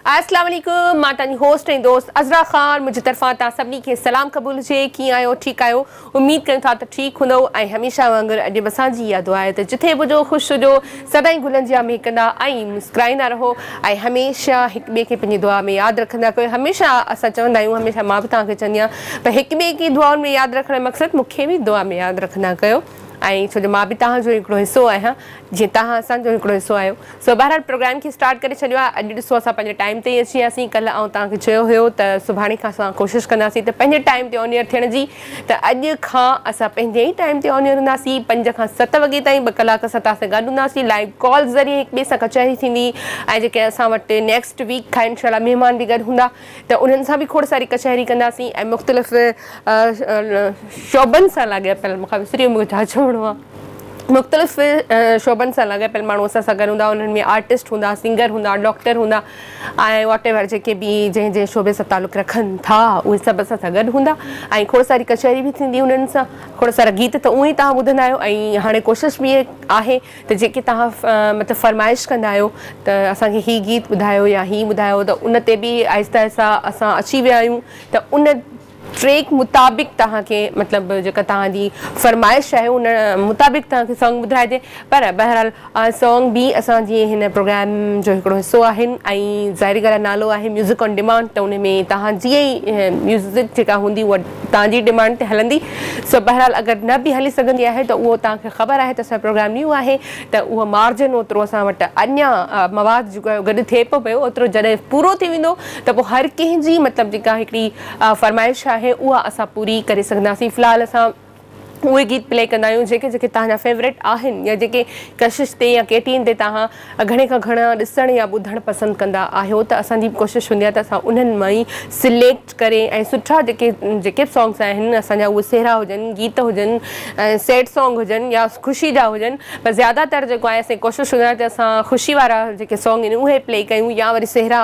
اسلام عليڪم مان توهان جي هوسٽ ۽ دوست عذرا خان منهنجي طرفان توهان سڀني کي سلام قبول هجي ڪيئن آهيو ٺيڪ آهيو اميد ڪريون ٿا ته ٺيڪ هوندؤ ۽ هميشه وانگر اڄ به اسان جي اها دعا آهي ته جٿي به هجو خوش هجو سدائين گلن جيان مهڪندا ۽ مسڪرائيندا رهو ۽ هميشه هڪ ٻئي کي پنهنجي دعا ۾ ياد رکندا ڪيو هميشه اسان چوندا آهيون هميشه مان به توهان کي چوندي آهيان ته هڪ ٻئي کي دعائن ۾ ياد رکڻ جو مقصد مون کي به دعا ۾ ياد رکندا ڪيو ۽ ڇو جو مان به توهان جو هڪڙو حصو آهيان جيئن توهان اسان جو هڪڙو حصو آهيو. سو بهرحال پروگرام کي اسٽارٽ ڪري ڇڏيو آهي. اڄ ڏسو اسان پنهنجي ٽائيم تي ئي اچي وياسين. ڪلهه آئون توهان کي چيو هيو ته سڀاڻي کان اسان ڪوشش ڪنداسين ته پنهنجي ٽائيم تي آن ايئر ٿيڻ جي ته اڄ کان اسان پنهنجي ئي ٽائيم تي آن ايئر هونداسين. پنج کان ست وڳي تائين ٻه ڪلاڪ اسان توهان سان گڏ هونداسين. لائيو ڪالز ذريعي هڪ ٻئي سان ڪچهري ٿيندي ۽ جيڪي اسان وٽ نيڪسٽ ويڪ کان انشاء الله مهمان به گڏ هوندا ته انهن سان به کوڙ ساري ڪچهري ڪنداسين ۽ مختلف شعبن سان لاڳاپيل مون کان وسري ويو مون کي ڇا چوڻو آهي. مختلف شعبن سان لاڳاپيل ماڻهو اسان سان گڏ هوندا انهن ۾ آرٽسٽ هوندا سنگر هوندا ڊاڪٽر هوندا ۽ واٽ ايور جيڪي به جنهن جنهن شعبي سان تعلق رکن ٿا اهي سڀ اسان سان گڏ هوندا ۽ کوڙ ساري ڪچهري به ٿيندي انهن سان کوڙ سارا گيت ته اونئن ئي توهان ٻڌندا آهيو ۽ هاڻي ڪوشش به آهي ته جيڪي توهان مطلب فرمائش ڪندا آهيو ته اسان کي هي گيت ٻڌايو يا هي ٻڌايو ته ان تي به آهستي آهستي اسان اچي ويا آهيون ته ان ٽريڪ مطابق توهان کي مطلب جيڪا توهان جي فرمائش آهي ان مطابق توهان کي سانگ ٻڌائجي پر بهرحال سانگ به اسان جي هن پروگرام جو هڪڙو حصو آهن ۽ ظاهري ڳالهه نالو آهي ميوزڪ آن ڊيمانڊ ته ان ۾ توهان جي ئي ميوزڪ جيڪا هوندي اها توهان جي ڊيمانڊ تي هلندي سو بهرحال اگر نه به هلي سگهندي آهي ته اهو توهان کي خبر آهي ته اسان جو پروگرام نيو آهي ته اهو مارجن اوترو اسان وٽ اڃا مواد جيڪو آهي گڏ ٿئي پيو پيو اوترو جڏهن پورو ٿي ويندو ته پوء هر ڪنهن جي مطلب جيڪا هڪڙي فرمائش آهي اها اسان پوري ڪري سگهنداسين في الحال اسان اهي گيت پلي ڪندا آهيون جيڪي جيڪي توهان جا فيورٽ آهن يا جيڪي ڪشش تي يا ڪي ٽي اين تي توهان گهڻي کان گهڻا ڏسڻ يا ٻڌڻ پسند ڪندا آهيو ته اسان جي به ڪوشش هوندي آهي ته اسان انهن مان ئي سليڪٽ ڪري ۽ سٺا جيڪي جيڪي به سانگس آهن اسان جا اهي سهرا هجن گيت هجن ۽ سيڊ سانگ هجن يا خوشي جا هجن پر زياده تر جيڪو آهي اسان جي ڪوشش هوندي آهي ته اسان خوشي وارا جيڪي سانگ آهن اهي پلي ڪيون يا وري سهرا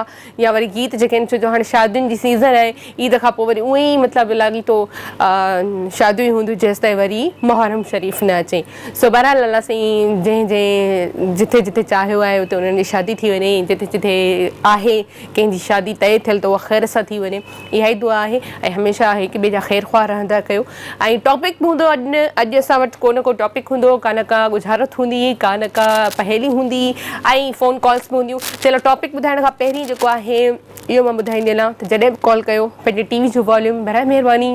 يا وري گيت جيڪي آهن ڇو جو هاڻي شادين جي سيزن آهي عيد کان پوء وري اونئن ئي مطلب لاڳيتو شاديون ئي هونديون جيستائين وري محرم شريف نه اچي سو بهرحال الله سائين جنهن جنهن جٿي جٿي چاهيو آهي اتي انهن جي شادي ٿي وڃي جٿي جٿي آهي ڪنهن جي شادي طئي ٿيل ته اها خير سان ٿي وڃي اها ئي دعا آهي ۽ هميشه هڪ ٻئي جا خير خواهه رهندا ڪيو ۽ ٽاپڪ به هوندو اڄ اڄ اسان وٽ ڪو نه ڪو ٽاپڪ هوندو ڪا نه ڪا ڳجهارت هوندي ڪا نه ڪا پهيلي هوندي ۽ فون ڪالس به هونديون چلو ٽاپڪ ٻڌائڻ کان پهرين جيڪو آهي اهو مان ٻڌائيندي هلان ته جڏهن به ڪال ڪيو پنهنجي ٽي وي جو واليوم برائي مهرباني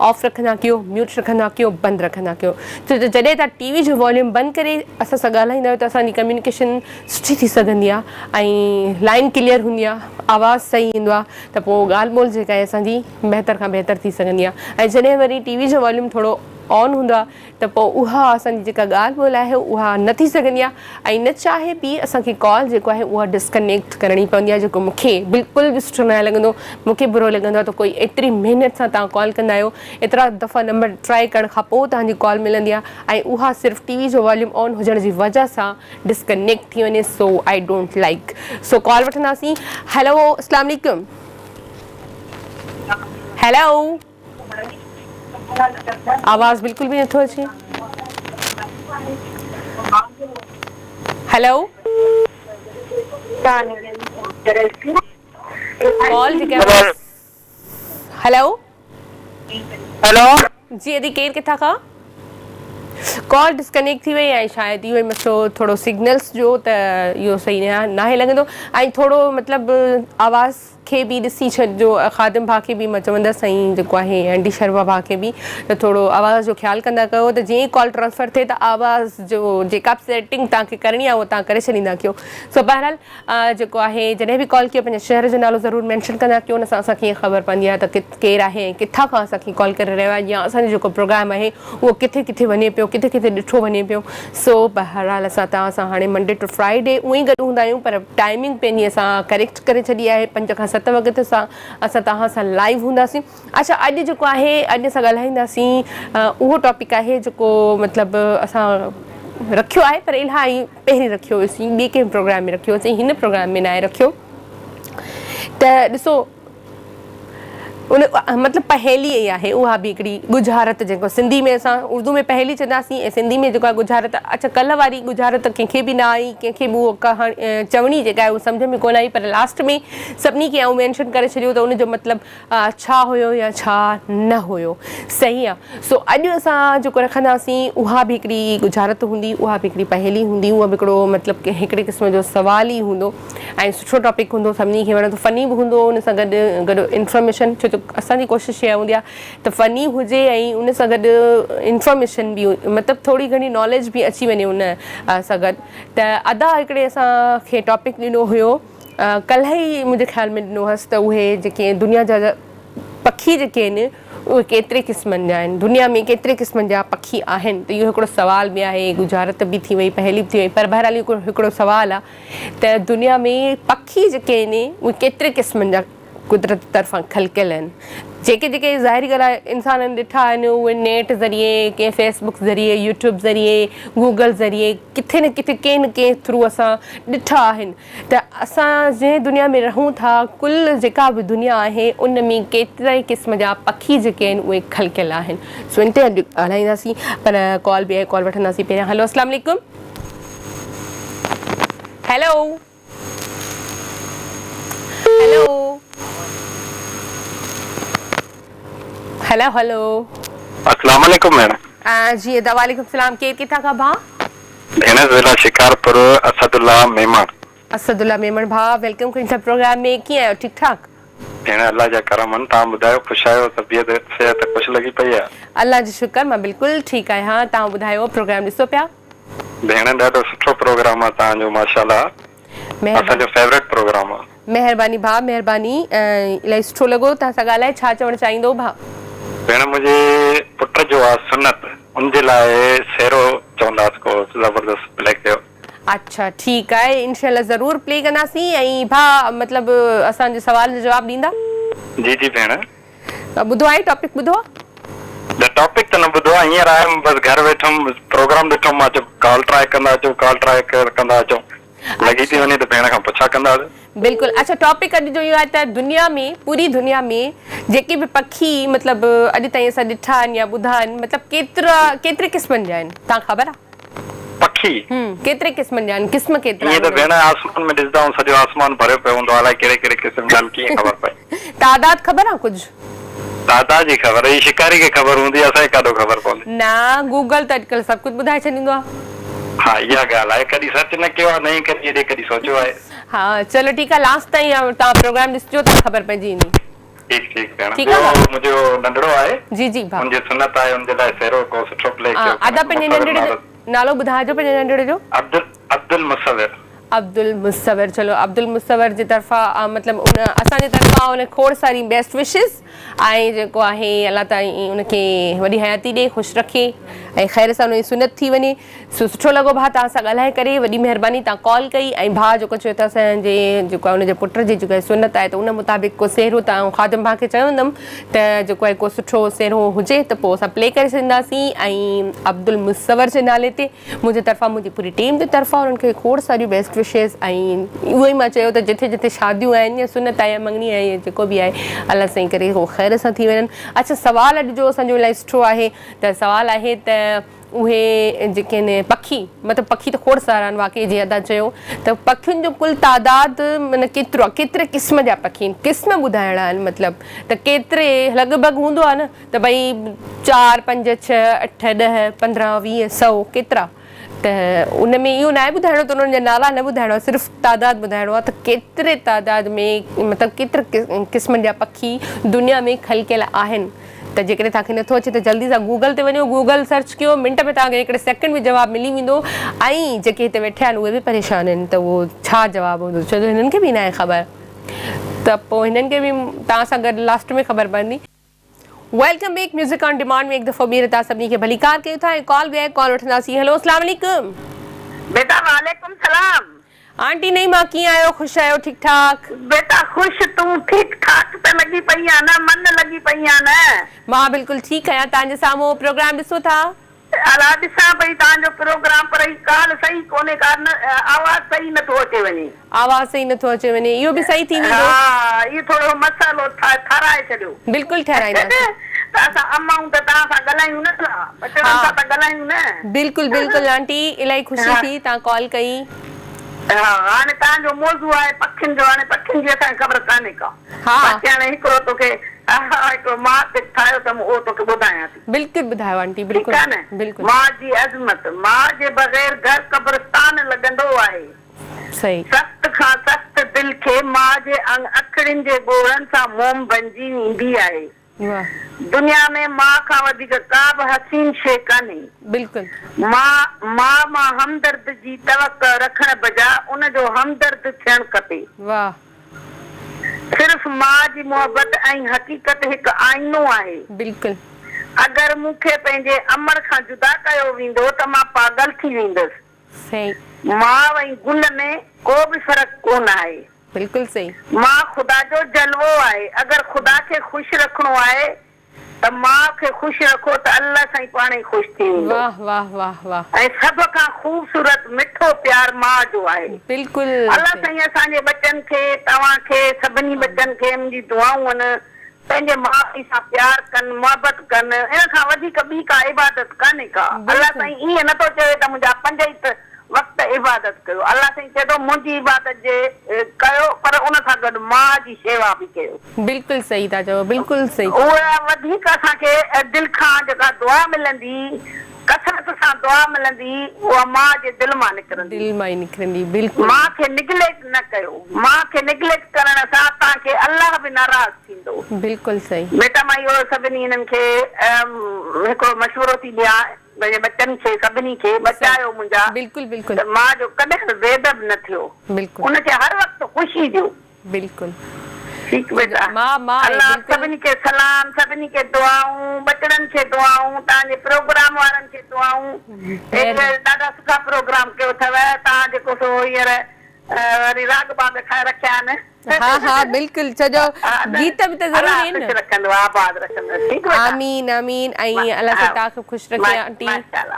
آف رکندا ڪيو ميوٽ رکندا ڪيو بند رکندا ڪيو ڇو جو جڏهن توهان ٽي وي جو واليوم بند ڪري اسان سان ڳالهائيندا آهيو ته اسان جي ڪميونيڪيشن سٺي ٿي سگهندي آهي ۽ لائن ڪليئر هوندي آهي آواز صحيح ايندو آهي ته پوء ڳالهه ٻولهه جيڪا آهي اسان جي بهتر کان بهتر ٿي سگهندي آهي ۽ جڏهن وري ٽي وي جو واليوم ٿورو آن هوندو آهي ته پوء اها اسان جي جيڪا ڳالهه ٻولهه آهي اها نه ٿي سگهندي آهي ۽ نه چاهي به اسان کي ڪال جيڪو آهي اها ڊسڪنيڪٽ ڪرڻي پوندي آهي جيڪو مون کي بلڪل به سٺو ناهي لڳندو مون کي برو لڳندو آهي ته ڪوئي ايتري محنت سان توهان ڪال ڪندا آهيو ايترا دفعا نمبر ٽرائي ڪرڻ کان پوء توهان جي ڪال ملندي آهي ۽ اها صرف ٽي وي جو واليوم آن هجڻ جي وجه سان ڊسڪنيڪٽ ٿي وڃي سو I don't like so call وٺنداسين هيلو اسلام عليڪم هيلو آواز بلڪل به نٿو اچي هيلو ڪال جيڪا هيلو هيلو جي ادي ڪير ڪٿان کان ڪال ڊسڪنيڪٽ ٿي وئي ۽ شايد اهو ئي مسئلو ٿورو سگنلز جو ته اهو صحيح ناهي لڳندو ۽ ٿورو مطلب آواز کي به ڏسي ڇڏجو خادم ڀاء کي به مان چوندس ۽ جيڪو آهي اينڊي شرما ڀاء کي به ته ٿورو آواز جو خيال ڪندا ڪيو ته جيئن ئي ڪال ٽرانسفر ٿئي ته آواز جو جيڪا به سيٽنگ توهان کي ڪرڻي آهي اها توهان ڪري ڇڏيندا ڪيو سو بهرحال جيڪو آهي جڏهن به ڪال ڪيو پنهنجي شهر جو نالو ضرور مينشن ڪندا ڪيو ان سان اسان کي ائين خبر پوندي آهي ته ڪير آهي ۽ ڪٿان کان اسان کي ڪال ڪري رهيو آهي يا اسان جو جيڪو پروگرام آهي اهو ڪٿي ڪٿي وڃي پيو ڪٿي ڪٿي ڏٺو وڃي پيو سو بهرحال اسان توهان سان هاڻي منڊي ٽو فرائيڊي اونئن ئي گڏ هوندا آهيون پر ٽائمنگ پنهنجي اسان ڪريڪٽ ڪري ڇڏي آهي پنج کان ست وڳي تي اسان اسان توهان سان لائيو هونداسين اڇا اڄ جيڪو آهي اڄ اسان ڳالهائينداسين اهو ٽاپڪ آهي جيڪو مطلب اسان رکيو آهي پر الاهي پهرين رکيو هيوسين ٻي ڪنهن پروگرام ۾ رکيو هيوسين هن پروگرام ۾ ناهي رکيو ته ڏسو. ان مطلب پهيلي ئي آهي اها به هڪڙي ڳجهارت جيڪو سنڌي ۾ اسان اردو ۾ پهيلي چونداسين ۽ سنڌي ۾ جيڪو آهي ڳجهارت اڇا ڪلهه واري ڳجهارت ڪنهن کي به نه آئي ڪنهن کي به اهو ڪهاڻي چوڻي جيڪا آهي اهو سمجهه ۾ ڪونه آئي پر لاسٽ ۾ سڀني کي آئون مينشن ڪري ڇڏيو ته ان جو مطلب ڇا هيو يا ڇا نه هيو صحيح آهي سو اڄ اسان جيڪو رکنداسين اها به هڪڙي ڳجهارت هوندي اها به هڪڙي پهيلي هوندي اهو به هڪڙو مطلب هڪڙي قسم جو سوال ئي هوندو ۽ سٺو ٽاپڪ هوندو سڀني کي وڻندو فني به هوندو ان سان گڏ گڏ انفارميشن ڇو جو اسان جي ڪوشش اها هوندي آهي ته فني هجي ۽ ان سان گڏ انفارميشن به مطلب ٿوري گهڻي ناليج به اچي وڃي ان سان گڏ ته ادا هڪڙي اسان کي ٽاپڪ ڏنو هيو ڪلهه ئي منهنجي خيال ۾ ڏنو هئس ته اهي جيڪي دنيا جا پکي جيڪي آهن اهي ڪيتري قسمن جا آهن دنيا ۾ ڪيتري قسمن جا پکي آهن ته اهو هڪڙو سوال به آهي ڳجهارت به ٿي وئي پهيلي به ٿي وئي پر بهرحال اهو هڪڙو سوال آهي ته دنيا ۾ پکي جيڪي آهن اهي ڪيتري قسمن جا قدرت طرفان خلقيل آهن جيڪي جيڪي ظاهري ڳالهه آهي انسانن ڏٺا آهن اهي نيٽ ذريعي ڪنهن فيس بڪ ذريعي يوٽيوب ذريعي گوگل ذريعي ڪٿي نه ڪٿي ڪنهن نه ڪنهن ٿرو اسان ڏٺا آهن ته اسان جنهن دنيا ۾ رهون ٿا ڪل جيڪا به دنيا آهي ان ۾ ڪيترائي قسم جا پکي جيڪي آهن اهي خلقيل آهن سو ان تي اڄ ڳالهائينداسين پر ڪال به آهي ڪال وٺنداسين پهريان هلو اسلام عليڪم هيلو هيلو هيلو هيلو اسلام عليڪم ڀيڻ. جي ادا وعليڪم السلام ڪير ڪٿان کان ڀاء. ڀيڻ ضلع شڪارپور اسد الله ميمڻ. اسد الله ميمڻ ڀاء welcome ڪيون ٿا پروگرام ۾ ڪيئن آهيو ٺيڪ ٺاڪ. ڀيڻ الله جا ڪرم آهن توهان ٻڌايو خوش آهيو طبيعت صحت خوش لڳي پئي آهي. الله جو شڪر مان بلڪل ٺيڪ آهيان توهان ٻڌايو پروگرام ڏسو پيا. ڀيڻ ڏاڍو سٺو پروگرام آ توهان جو ماشاءالله اسان جو فيورٽ پروگرام آ. مهرباني ڀاء مهرباني الاهي سٺو لڳو توهان سان ڳالهائي ڇا چوڻ چاهيندو ڀاء. ڀيڻ منهنجي پٽ جو آ سنت ان جي لاء سهرو چونداس ڪو زبردست پلي ڪيو. اڇا ٺيڪ آهي انشاء الله ضرور پلي ڪنداسين ۽ ڀاء مطلب اسان جي سوال جو جواب ڏيندا. جي جي ڀيڻ. ٻڌو آهي ٽاپڪ ٻڌو آ. نه ٽاپڪ ته نه ٻڌو آ هينئر آيم بس گهر ويٺم پروگرام ڏٺم مان چيو ڪال ٽرائي ڪندا اچون ڪال ٽرائي ڪندا اچون لڳي ٿي وڃي ته ڀيڻ کان پڇا ڪنداسين. بلڪل اڇا ٽاپڪ اڄ جو اهو آهي ته دنيا ۾ پوري دنيا ۾ جيڪي به پکي مطلب اڄ تائين اسان ڏٺا آهن يا ٻڌا آهن مطلب ڪيترا ڪيتري قسمن جا آهن توهان کي خبر آ. پکي. ڪيتري قسمن جا آهن قسم ڪيترا ائين ته ڀيڻ آسمان ۾ ڏسندا آهيون سڄو آسمان ڀريو پيو هوندو آهي الائي ڪهڙي ڪهڙي قسم جا آهن ڪيئن خبر پئي. تعداد خبر آ ڪجهه؟ تعداد جي خبر هي شڪاري کي خبر هوندي اسان کي ڪاڏو خبر پوندي. نه گوگل ته اڄڪلهه سڀ ڪجهه ٻڌائي ڇڏيندو آ. ها اها ڳالهه آهي ڪڏهن سرچ نه ڪيو آهي نه ئي ڪڏهن ايڏي ڪڏهن سوچيو آهي. ها چلو ٺيڪ آ لاسٽ تائين توهان پروگرام ڏسجو ته خبر پئجي ويندي. ٺيڪ ٺيڪ ڀيڻ ٻيو منهنجو ننڍڙو آهي جي جي ڀاء ان جي سنت آهي ان جي لاء سهرو ڪو سٺو پلي ڪيو ادا پنهنجي ننڍڙي جو نالو ٻڌائجو پنهنجي ننڍڙي جو. عبد عبدالمصور. عبدالمصور چلو عبدالمصور جي طرفان مطلب ان اسان جي طرفان ان کوڙ ساري بيسٽ وشز ۽ جيڪو آهي الله تعالي ان کي وڏي حياتي ڏي خوش رکي ۽ خير سان ان جي سنت ٿي وڃي سو سٺو لڳو ڀاء توهان سان ڳالهائي ڪري وڏي مهرباني توهان ڪال ڪئي ۽ ڀاء جيڪو چيو ته اسان جي جيڪو آهي ان جي پٽ جي جيڪو آهي سنت آهي ته ان مطابق ڪو سهرو ته آئون خادم ڀاء کي چوندم ته جيڪو آهي ڪو سٺو سهرو هجي ته پوء اسان پلي ڪري ڇڏينداسين ۽ عبدالمصور جي نالي تي منهنجي طرفان منهنجي پوري ٽيم جي طرفان انهن کي کوڙ ساريون بيسٽ وشز ۽ اهو ئي مان چيو ته جٿي جٿي شاديون آهن يا سنت آهي يا مڱڻي آهي يا جيڪو به آهي الله سائين ڪري هو خير سان ٿي وڃن اڇا سوال اڄ جو اسان جو الاهي سٺو آهي ته سوال آهي ته اهي جيڪي آهن پکي مطلب پکي ته کوڙ سارا آهن واقعي جيئن ادا چيو ته پکين جو ڪل تعداد معنيٰ ڪيترو آهي ڪيتري قسم جا پکي آهن قسم ٻڌائڻا آهن مطلب ته ڪيتري لڳ ڀڳ هوندو آهي نه ته ڀئي چار پنج ڇهه اٺ ڏهه پندرهن ويهه سئو ڪيترا ته ان ۾ اهو ناهي ٻڌائڻو ته انهن جا نالا نه ٻڌائڻو آهي صرف تعداد ٻڌائڻو آهي ته ڪيتري تعداد ۾ مطلب ڪيتري قسمن جا پکي دنيا ۾ خلقيل آهن ته جيڪڏهن توهان کي نٿو اچي ته جلدي سان گوگل تي وڃو گوگل سرچ ڪيو منٽ ۾ توهان کي هڪڙي سيڪنڊ ۾ جواب ملي ويندو ۽ جيڪي هتي ويٺا آهن اهي به پريشان آهن ته اهو ڇا جواب هوندو ڇو جو هنن کي به ناهي خبر ته پوء هنن کي به توهان سان گڏ لاسٽ ۾ خبر پوندي. Welcome back music on demand ۾ هڪ دفعو ٻيهر توهان سڀني کي ڀليڪار ڪيون ٿا ۽ ڪال به آهي ڪال وٺنداسين هيلو اسلام عليڪم. بيٽا وعليڪم سلام. آنٽي نعيمه ڪيئن آهيو خوش آهيو ٺيڪ ٺاڪ. بيٽا خوش تون ٺيڪ ٺاڪ ته لڳي پئي آن نه من لڳي پئي آن نه. مان بلڪل ٺيڪ آهيان توهان جي سامهون پروگرام ڏسو ٿا. الا ڏسان پئي توهان جو پروگرام پر هي ڪال صحيح ڪونهي ڪا نه آواز صحيح نٿو اچي وڃي. آواز صحيح نٿو اچي وڃي اهو به صحيح ٿي ويندو. ها اهو ٿورو مسئلو ٺهرائي ڇڏيو. بلڪل ٺهرائينداسين. ته اسان امائون ته توهان سان ڳالهايون نه ٿا ٻچڙن سان ته ڳالهايون نه. بلڪل بلڪل آنٽي الاهي خوشي ٿي توهان ڪال ڪئي. ها هاڻي توهان جو موضوع آهي پکين جو هاڻي پکين جي اسان کي خبر ڪانهي ڪا باقي هاڻي هڪڙو توکي هڪڙو مان ٺاهيو اٿم اهو توکي ٻڌايان ٿي. بلڪل ٻڌايو آنٽي بلڪل ٺيڪ آ نه بلڪل. ماء جي عظمت، ماء جي بغير گهر قبرستان لڳندو آهي. صحيح. سخت کان سخت دل کي ماء جي اکڙين جي ڳوڙهن سان موم بنجي ويندي آهي. واھ. دنيا ۾ ماء کان وڌيڪ ڪا به حسين شيء ڪانهي. بلڪل. ماء ماء مان همدرد جي توقع رکڻ بجاء ان جو همدرد ٿيڻ کپي. واھ. صرف ماء جي محبت ۽ حقيقت هڪ آئينو آهي. بلڪل. اگر مون کي پنهنجي امڙ کان جدا ڪيو ويندو ته مان پاڳل ٿي ويندس. صحيح. ماء ۽ گل ۾ ڪو به فرق ڪونه آهي. بلڪل صحيح. ماء خدا جو جلوو آهي. اگر خدا کي خوش رکڻو آهي ته ماء کي خوش رکو ته الله سائين پاڻ ئي خوش ٿي ويندو. واه واه واه واه. ۽ سڀ کان خوبصورت مٺو پيار ماء جو آهي. بلڪل الله سائين اسان جي ٻچن کي توهان کي سڀني ٻچن کي منهنجي دعائون آهن پنهنجي ماء پيء سان پيار ڪن محبت ڪن ان کان وڌيڪ ٻي ڪا عبادت ڪانهي ڪا الله سائين ائين نٿو چوي ته منهنجا پنج ئي وقت عبادت ڪيو الله سائين چئي ٿو منهنجي عبادت جي ڪيو پر ان سان گڏ ماء جي شيوا به ڪيو. بلڪل صحيح ٿا چئو بلڪل صحيح. اها وڌيڪ اسان کي دل کان جيڪا دعا ملندي ڪثرت سان دعا ملندي اها ماء جي دل مان نڪرندي. دل مان ئي نڪرندي بلڪل. ماء کي نگليڪٽ نه ڪيو ماء کي نگليڪٽ ڪرڻ سان توهان کي الله به ناراض ٿيندو. بلڪل صحيح. بيٽا مان اهو سڀني هنن کي هڪڙو مشورو ٿي ڏيان. پنهنجي ٻچن کي سڀني کي بچايو منهنجا بلڪل بلڪل ته ماء جو ڪڏهن به بي ادب نه ٿيو بلڪل ان کي هر وقت خوشي ڏيو بلڪل ٺيڪ بيٽا ماء ماء آهي الله بلڪل سڀني کي سلام سڀني کي دعائون ٻچڙن کي دعائون توهان جي پروگرام وارن کي دعائون مهرباني ڏاڍا سٺا پروگرام ڪيو اٿو توهان جيڪو سو هينئر وري راڳ باڳ ٺاهي رکيا آهن. ها ها بلڪل ڇو جو گيت به ته ضروري آهن الله خوش رکندو آباد رکندو ٺيڪ بيٽا آمين آمين ۽ الله سائين توهان کي خوش رکي آنٽي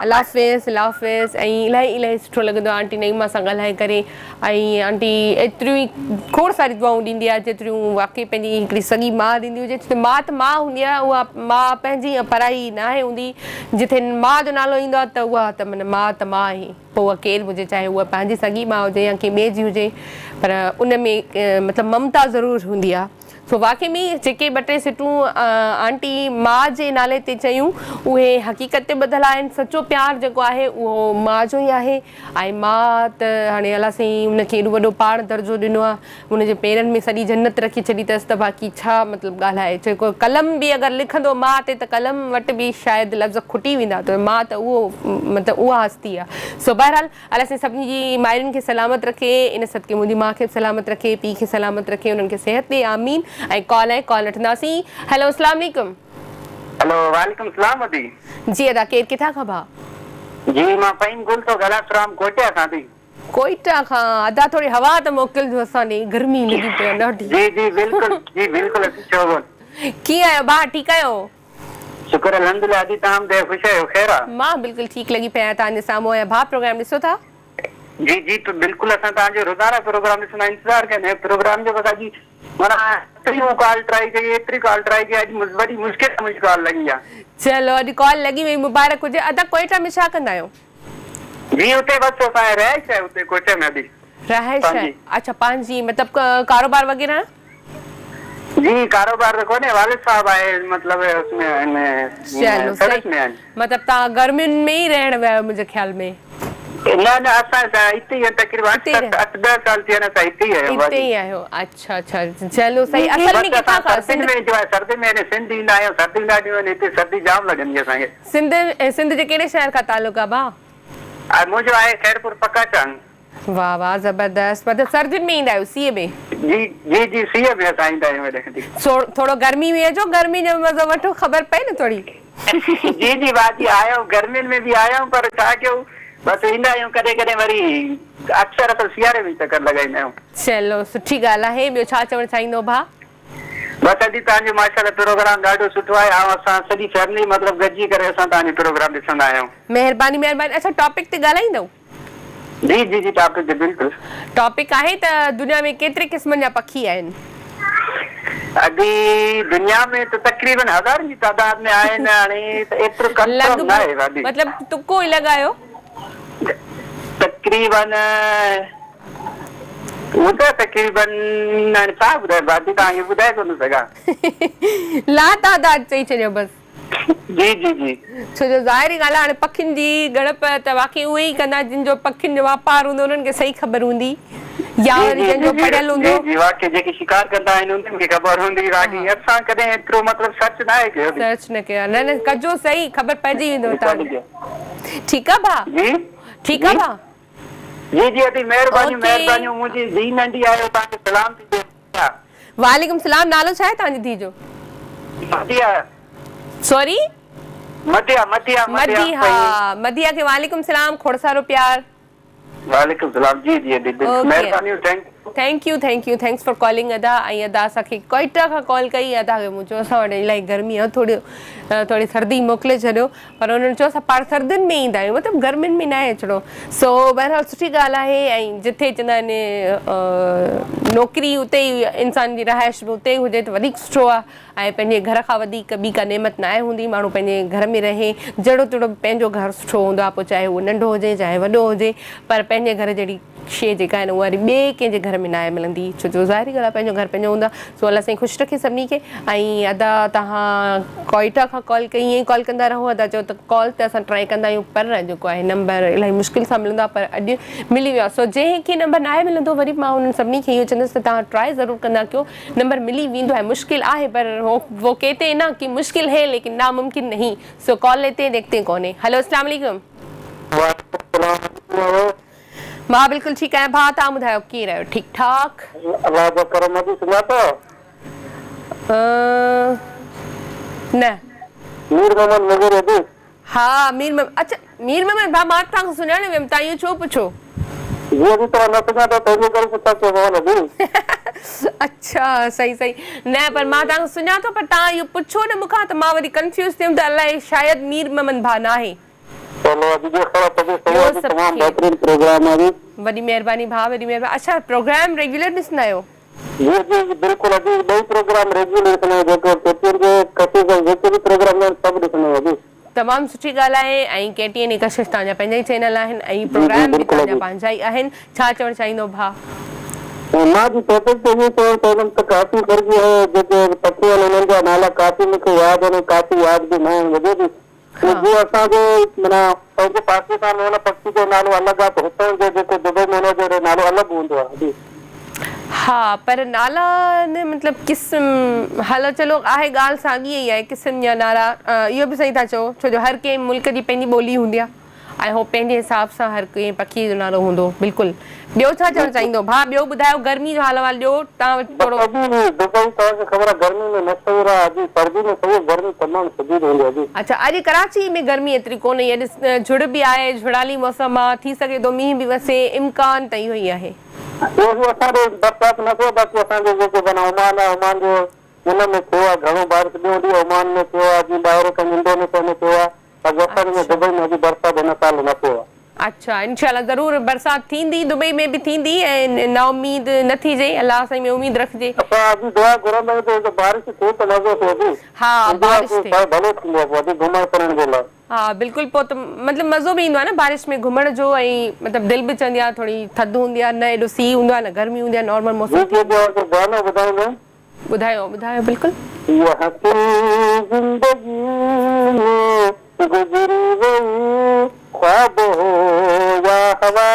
الله حافظ الله حافظ ۽ الاهي الاهي سٺو لڳندو آهي آنٽي نعيمه سان ڳالهائي ڪري ۽ آنٽي ايتريون ئي کوڙ ساري دعائون ڏيندي آهي جيتريون واقعي پنهنجي هڪڙي سڳي ماء ڏيندي هجي ڇو ته ماء ته ماء هوندي آهي اها ماء پنهنجي ۽ پرائي ناهي هوندي جتي ماء جو نالو ايندو آهي ته اها ته معنيٰ ماء ته ماء آهي. پوء اها ڪير به هجي چاهي اها پنهنجي سڳي ماء هجي يا ڪنهن ٻئي جي هجي پر ان ۾ مطلب ممتا ضرور هوندي آهي سو واقعي ۾ جيڪي ٻه ٽي سٽون آنٽي ماء جي نالي تي چيون اهي حقيقت تي ٻڌل آهن سچو پيار جيڪو آهي اهو ماء جو ئي آهي ۽ ماء ته هاڻي الله سائين ان کي ايڏو وڏو پاڻ درجو ڏنو آهي ان جي پيرن ۾ سڄي جنت رکي ڇڏي اٿس ته باقي ڇا مطلب ڳالهائي جيڪو قلم به اگر لکندو ماء تي ته قلم وٽ به شايد لفظ کٽي ويندا ته ماء ته اهو مطلب اها هستي آهي سو بهرحال الله سائين سڀني جي مائرن کي سلامت رکي ان صدقي منهنجي ماء کي به سلامت رکي پيء کي سلامت رکي انهن کي صحت ڏي آمين ۽ ڪال ۽ ڪال وٺنداسين هيلو اسلام عليڪم. هيلو وعليڪم السلام ادي. جي ادا ڪير ڪٿان کان ڀاء. جي مان فهيم گل ٿو ڳالهايان فرام ڪوئٽيا کان ادي. ڪوئيٽا کان ادا ٿوري هوا ته موڪلجو اسان ڏي گرمي لڳي پئي آ ڏاڍي. جي جي بلڪل جي بلڪل ادي ڇو ڪون. ڪيئن آهيو ڀاء ٺيڪ آهيو. شڪر الحمدلله ادي توهان ٻڌايو خوش آهيو خير آ. مان بلڪل ٺيڪ لڳي پئي آهيان توهان جي سامهون آهيان ڀاء پروگرام ڏسو ٿا. جي جي بلڪل اسان توهان جو روزانه پروگرام ڏسندا آهيون انتظار ڪندا آهيون پروگرام جو بس اڄ معنيٰ ايتريون ڪال ٽرائي ڪئي ايتري ڪال ٽرائي ڪئي اڄ وڏي مشڪل سان منهنجي ڪال لڳي آ. چلو اڄ ڪال لڳي وئي مبارڪ هجي ادا ڪوئيٽا ۾ ڇا ڪندا آهيو. جي اتي بس اسان جي رهائش آهي اتي ڪوئٽه ۾ ادي. رهائش آهي اڇا پنهنجي مطلب ڪاروبار وغيره نه. جي ڪاروبار ته ڪونهي والد صاحب آهي مطلب اس ۾ ان چلو سروس ۾ آهن. مطلب توهان گرمين ۾ ئي رهڻ ويا آهيو منهنجي خيال ۾. نه نه اسان ته اتي ئي تقريبا اٺ ست اٺ ڏهه سال ٿيا آهن اسان اتي ئي آهيون اتي ئي آهيو اڇا اڇا چلو صحيح اصل ۾ ڪٿان کان سنڌ ۾ جو آهي سردين ۾ سنڌ ايندا آهيون سرديون ڏاڍيون آهن هتي سردي جام لڳندي آهي اسان کي. سنڌ سنڌ جي ڪهڙي شهر کان تعلق آ ڀاء؟ منهنجو آهي خيرپور پڪا چانگ. واه واه زبردست مطلب سردين ۾ ايندا آهيو سيء ۾. جي جي جي سيء ۾ اسان ايندا آهيون هيڏي. ٿورو گرمي ۾ اچو گرمي جو مزو وٺو خبر پئي نه ٿوري. جي جي باجي آيا آهيون گرمين ۾ به آيا آهيون پر ڇا ڪيون بس ايندا آهيون ڪڏهن ڪڏهن وري اڪثر اسان سياري ۾ چڪر لڳائيندا آهيون. چلو سٺي ڳالهه آهي ٻيو ڇا چوڻ چاهيندو ڀاء. بس ادي توهان جو ماشاءالله پروگرام ڏاڍو سٺو آهي ۽ اسان سڄي فيملي مطلب گڏجي ڪري اسان توهان جو پروگرام ڏسندا آهيون. مهرباني مهرباني اڇا ٽاپڪ تي ڳالهائيندؤ. جي جي جي ٽاپڪ تي بلڪل. ٽاپڪ آهي ته دنيا ۾ ڪيتري قسمن جا پکي آهن. ادي دنيا ۾ ته تقريبن هزارن جي تعداد ۾ آهن هاڻي ته ايترو ڪنفرم نه آهي ادي. مطلب تڪو ئي لڳايو. تقريبن هوندا تقريبن هاڻي ڇا ٻڌايان ڀاڀي توهان کي ٻڌائي ڪونه سگهان. لا تعداد چئي ڇڏيو بس. جي جي جي. ڇو جو ظاهري ڳالهه آهي هاڻي پکين جي ڳڻپ ته واقعي اهي ئي ڪندا جن جو پکين جو واپار هوندو انهن کي صحيح خبر هوندي يا جي وري جي جنهن جي جو جي پڙهيل جي هوندو. جي واقعي جيڪي شڪار ڪندا آهن انهن کي خبر هوندي باقي اسان ڪڏهن ايترو مطلب سرچ ناهي ڪيو به. سرچ نه ڪيو آهي نه نه ڪجو صحيح خبر پئجي ويندو توهان کي ٺيڪ آهي ڀاء جي ٺيڪ جي آهي ڀاء. جي جي ادي مهربانيون اوڪي. مهربانيون منهنجي ڌي ننڍي آهي توهان کي سلام ٿي چئي. وعليڪم السلام نالو ڇا آهي توهان جي ڌي جو؟ مديحه. سوري؟ مديحه مديحه مديحه مديحه مديحه کي وعليڪم السلام کوڙ سارو پيار. وعليڪم السلام جي جي ادي بلڪل مهربانيون thank you. Thank you thank you thanks for calling ادا ۽ ادا اسان کي ڪوئيٽا کان ڪال ڪئي ادا کي مون چيو اسان وٽ الاهي گرمي آهي ٿوري ٿوري سردي موڪلي ڇڏيو پر انهن چيو اسان پاڻ سردين ۾ ايندا آهيون مطلب گرمين ۾ ناهي اچڻو سو بهرحال سٺي ڳالهه آهي ۽ جتي چوندا آهن نوڪري اتي ئي انسان جي رهائش به اتي ئي هجي ته وڌيڪ سٺو آهي ۽ پنهنجي گهر کان وڌيڪ ٻي ڪا نعمت ناهي هوندي ماڻهو پنهنجي گهر ۾ رهي جهڙو تهڙو به پنهنجو گهر سٺو هوندو آهي پوء چاهي اهو ننڍو هجي چاهي وڏو هجي پر پنهنجي گهر جهڙي شيء جيڪا آهي نه اها وري ٻئي ڪنهن جي گهر ۾ ناهي ملندي ڇو جو ظاهري ڳالهه آهي پنهنجو گهر پنهنجو هوندو آهي سو الله سائين خوش رکي سڀني کي ۽ ادا توهان ڪوئيٽا کان ڪال ڪئي ائين ئي ڪال ڪندا رهو ادا چيو ته ڪال ته اسان ٽرائي ڪندا آهيون پر جيڪو آهي نمبر الاهي مشڪل سان ملندو آهي پر اڄ ملي ويو آهي سو جنهن کي نمبر ناهي ملندو وري مان انهن سڀني کي اهو چوندس ته توهان ٽرائي ضرور ڪندا ڪيو نمبر ملي ويندو آهي مشڪل آهي پر وہ کهتي هي نا ڪي مشڪل هي ليڪن ناممڪن نهين سو ڪال ليتي هين ديکتي هين ڪون هي هلو اسلام عليڪم. وعليڪم السلام. مان بلڪل ٺيڪ آهيان ڀاء توهان ٻڌايو ڪيئن رهيو ٺيڪ ٺاڪ. الله جو ڪرم ادي سڃاتو. نه. مير محمد مغيري ادي. ها مير محمد اڇا مير محمد ڀاء مان توهان کان سڃاڻي ويم توهان اهو ڇو پڇو. جي ادي توهان نه سڃاتو تنهنجي ڪري پڇا ڪيو مانو ادي. اڇا صحيح صحيح نه پر مان توهان کان سڃاتو پر توهان اهو پڇو نه مون کان ته مان وري ڪنفيوز ٿي ويم ته الائي شايد مير محمد ڀاء ناهي. چلو اڄ جو خير طبيعت صحيح ٻيو آهي سڀ تمام خير. بهترين پروگرام آهي. وڏي مهرباني ڀاء وڏي مهرباني اڇا پروگرام ريگيولر ڏسندا آهيو. جي جي جي بلڪل اڄ ٻئي پروگرام ريگيولر ڏسندا آهيون جيڪو ڪي ٽي اين جي ڪشش ۽ جيڪي به پروگرام هوندا آهن سڀ ڏسندا آهيون اڄ. تمام سٺي ڳالهه آهي ۽ ڪي ٽي اين ۽ ڪشش توهان جا پنهنجا ئي چينل آهن ۽ جي جي پروگرام به بلڪل توهان جا اڄ. پنهنجا ئي آهن ڇا چوڻ چاهيندو ڀاء. مان جي ٽاپڪ تي اهو چوڻ چاهيندم ته ڪافي فرق اهو جيڪي پکي آهن انهن جا نالا ڪافي مون کي ياد آهن ۽ ڪافي ياد به نه آهن وڄي به جي اسان جي معنيٰ پنهنجي پاڪستان ۾ ان پکي جو نالو الڳ آ ته هتان جو جيڪو دبئي ۾ ان جو نالو الڳ هوندو آ جي. ها پر نالا نه مطلب قسم هلو چلو آهي ڳالهه ساڳي ئي آهي قسم يا نالا اهو به صحيح ٿا چئو ڇو جو هر ڪنهن ملڪ جي پنهنجي ٻولي هوندي آ ۽ هو پنهنجي حساب سان هر ڪنهن پکي جو نالو هوندو بلڪل ٻيو ڇا چوڻ چاهيندو ڀاء ٻيو ٻڌايو گرمي جو حال احوال ڏيو تان وٽ ٿورو. بس اڄ دبئي توهان کي خبر آهي گرمي ۾ مشهور آهي اڄ سردي ۾ صحيح گرمي تمام شديد هوندي آهي اڄ. اڇا اڄ ڪراچي ۾ گرمي ايتري ڪونه هئي اڄ جھڙ به آهي جھڙالي موسم آ ٿي سگهي ٿو مينهن به وسي امڪان ته اهو ئي آهي. اهو به اسان ڏي برسات نه ٿيو باقي اسان جو جيڪو معنيٰ عمان آهي عمان جي ان ۾ ٿيو آهي گهڻو بارش ٻيون ڏينهن عمان ۾ ٿيو آهي جيئن ٻاهر ڪنهن انڊونيشيا ۾ ٿيو آهي باقي اسان جي اڇا. دبئي ۾ اڄ برسات هن سال نه ٿيو آهي. اڇا انشاء الله ضرور برسات ٿيندي دبئي ۾ به ٿيندي ۽ نا اميد نه ٿيجي الله سائين ۾ اميد رکجي. اسان اڄ دعا گهرندا آهيون ته هتي بارش ٿئي ته مزو ٿئي ادي. ها ايندو آهي بارش ته ٿئي. ڀلو ٿيندو آهي پوء ادي گهمڻ ڦرڻ جي لاء. ها بلڪل پوء ته مطلب مزو به ايندو آهي نه بارش ۾ گهمڻ جو ۽ مطلب دل به چوندي آهي ٿوري ٿڌ هوندي آهي نه ايڏو سيء هوندو آهي نه گرمي هوندي آهي نارمل موسم جي ٿي جي اوهان کي گانو ٻڌائيندم. ٻڌايو ٻڌايو بلڪل. يھ حسين زندگي ۾ گذري وئي خواب هو يا هوا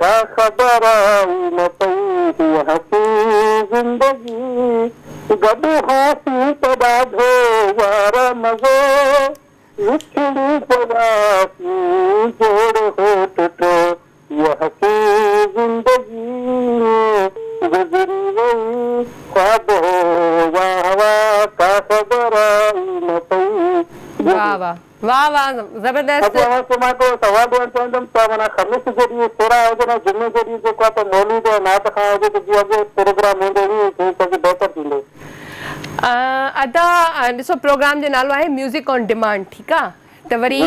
ڪا خبر ئي نه پئي هيء حسين زندگي گڏ هئاسين ته ڏاڍو يار مزو وڇڙي پياسين جوڙ هو ٽٽو هيء حسين زندگي گذري وئي خواب هو يا هوا ڪا خبر ئي نه پئي. واه واه واه واه زبردست. اڄ اوهان کي مان هڪڙو سوال ڏيڻ چاهيندم ته معنيٰ خميس جي ڏينهن سهرا هجن ۽ جمعي جي ڏينهن جيڪو آهي ته مولود ۽ نعت خوان هجي ته جيئن اڳي پروگرام هوندو ائين ئي ٿئي ته بهتر ٿيندو. ادا ڏسو پروگرام جو نالو آهي ميوزڪ آن ڊيمانڊ ٺيڪ آ ته وري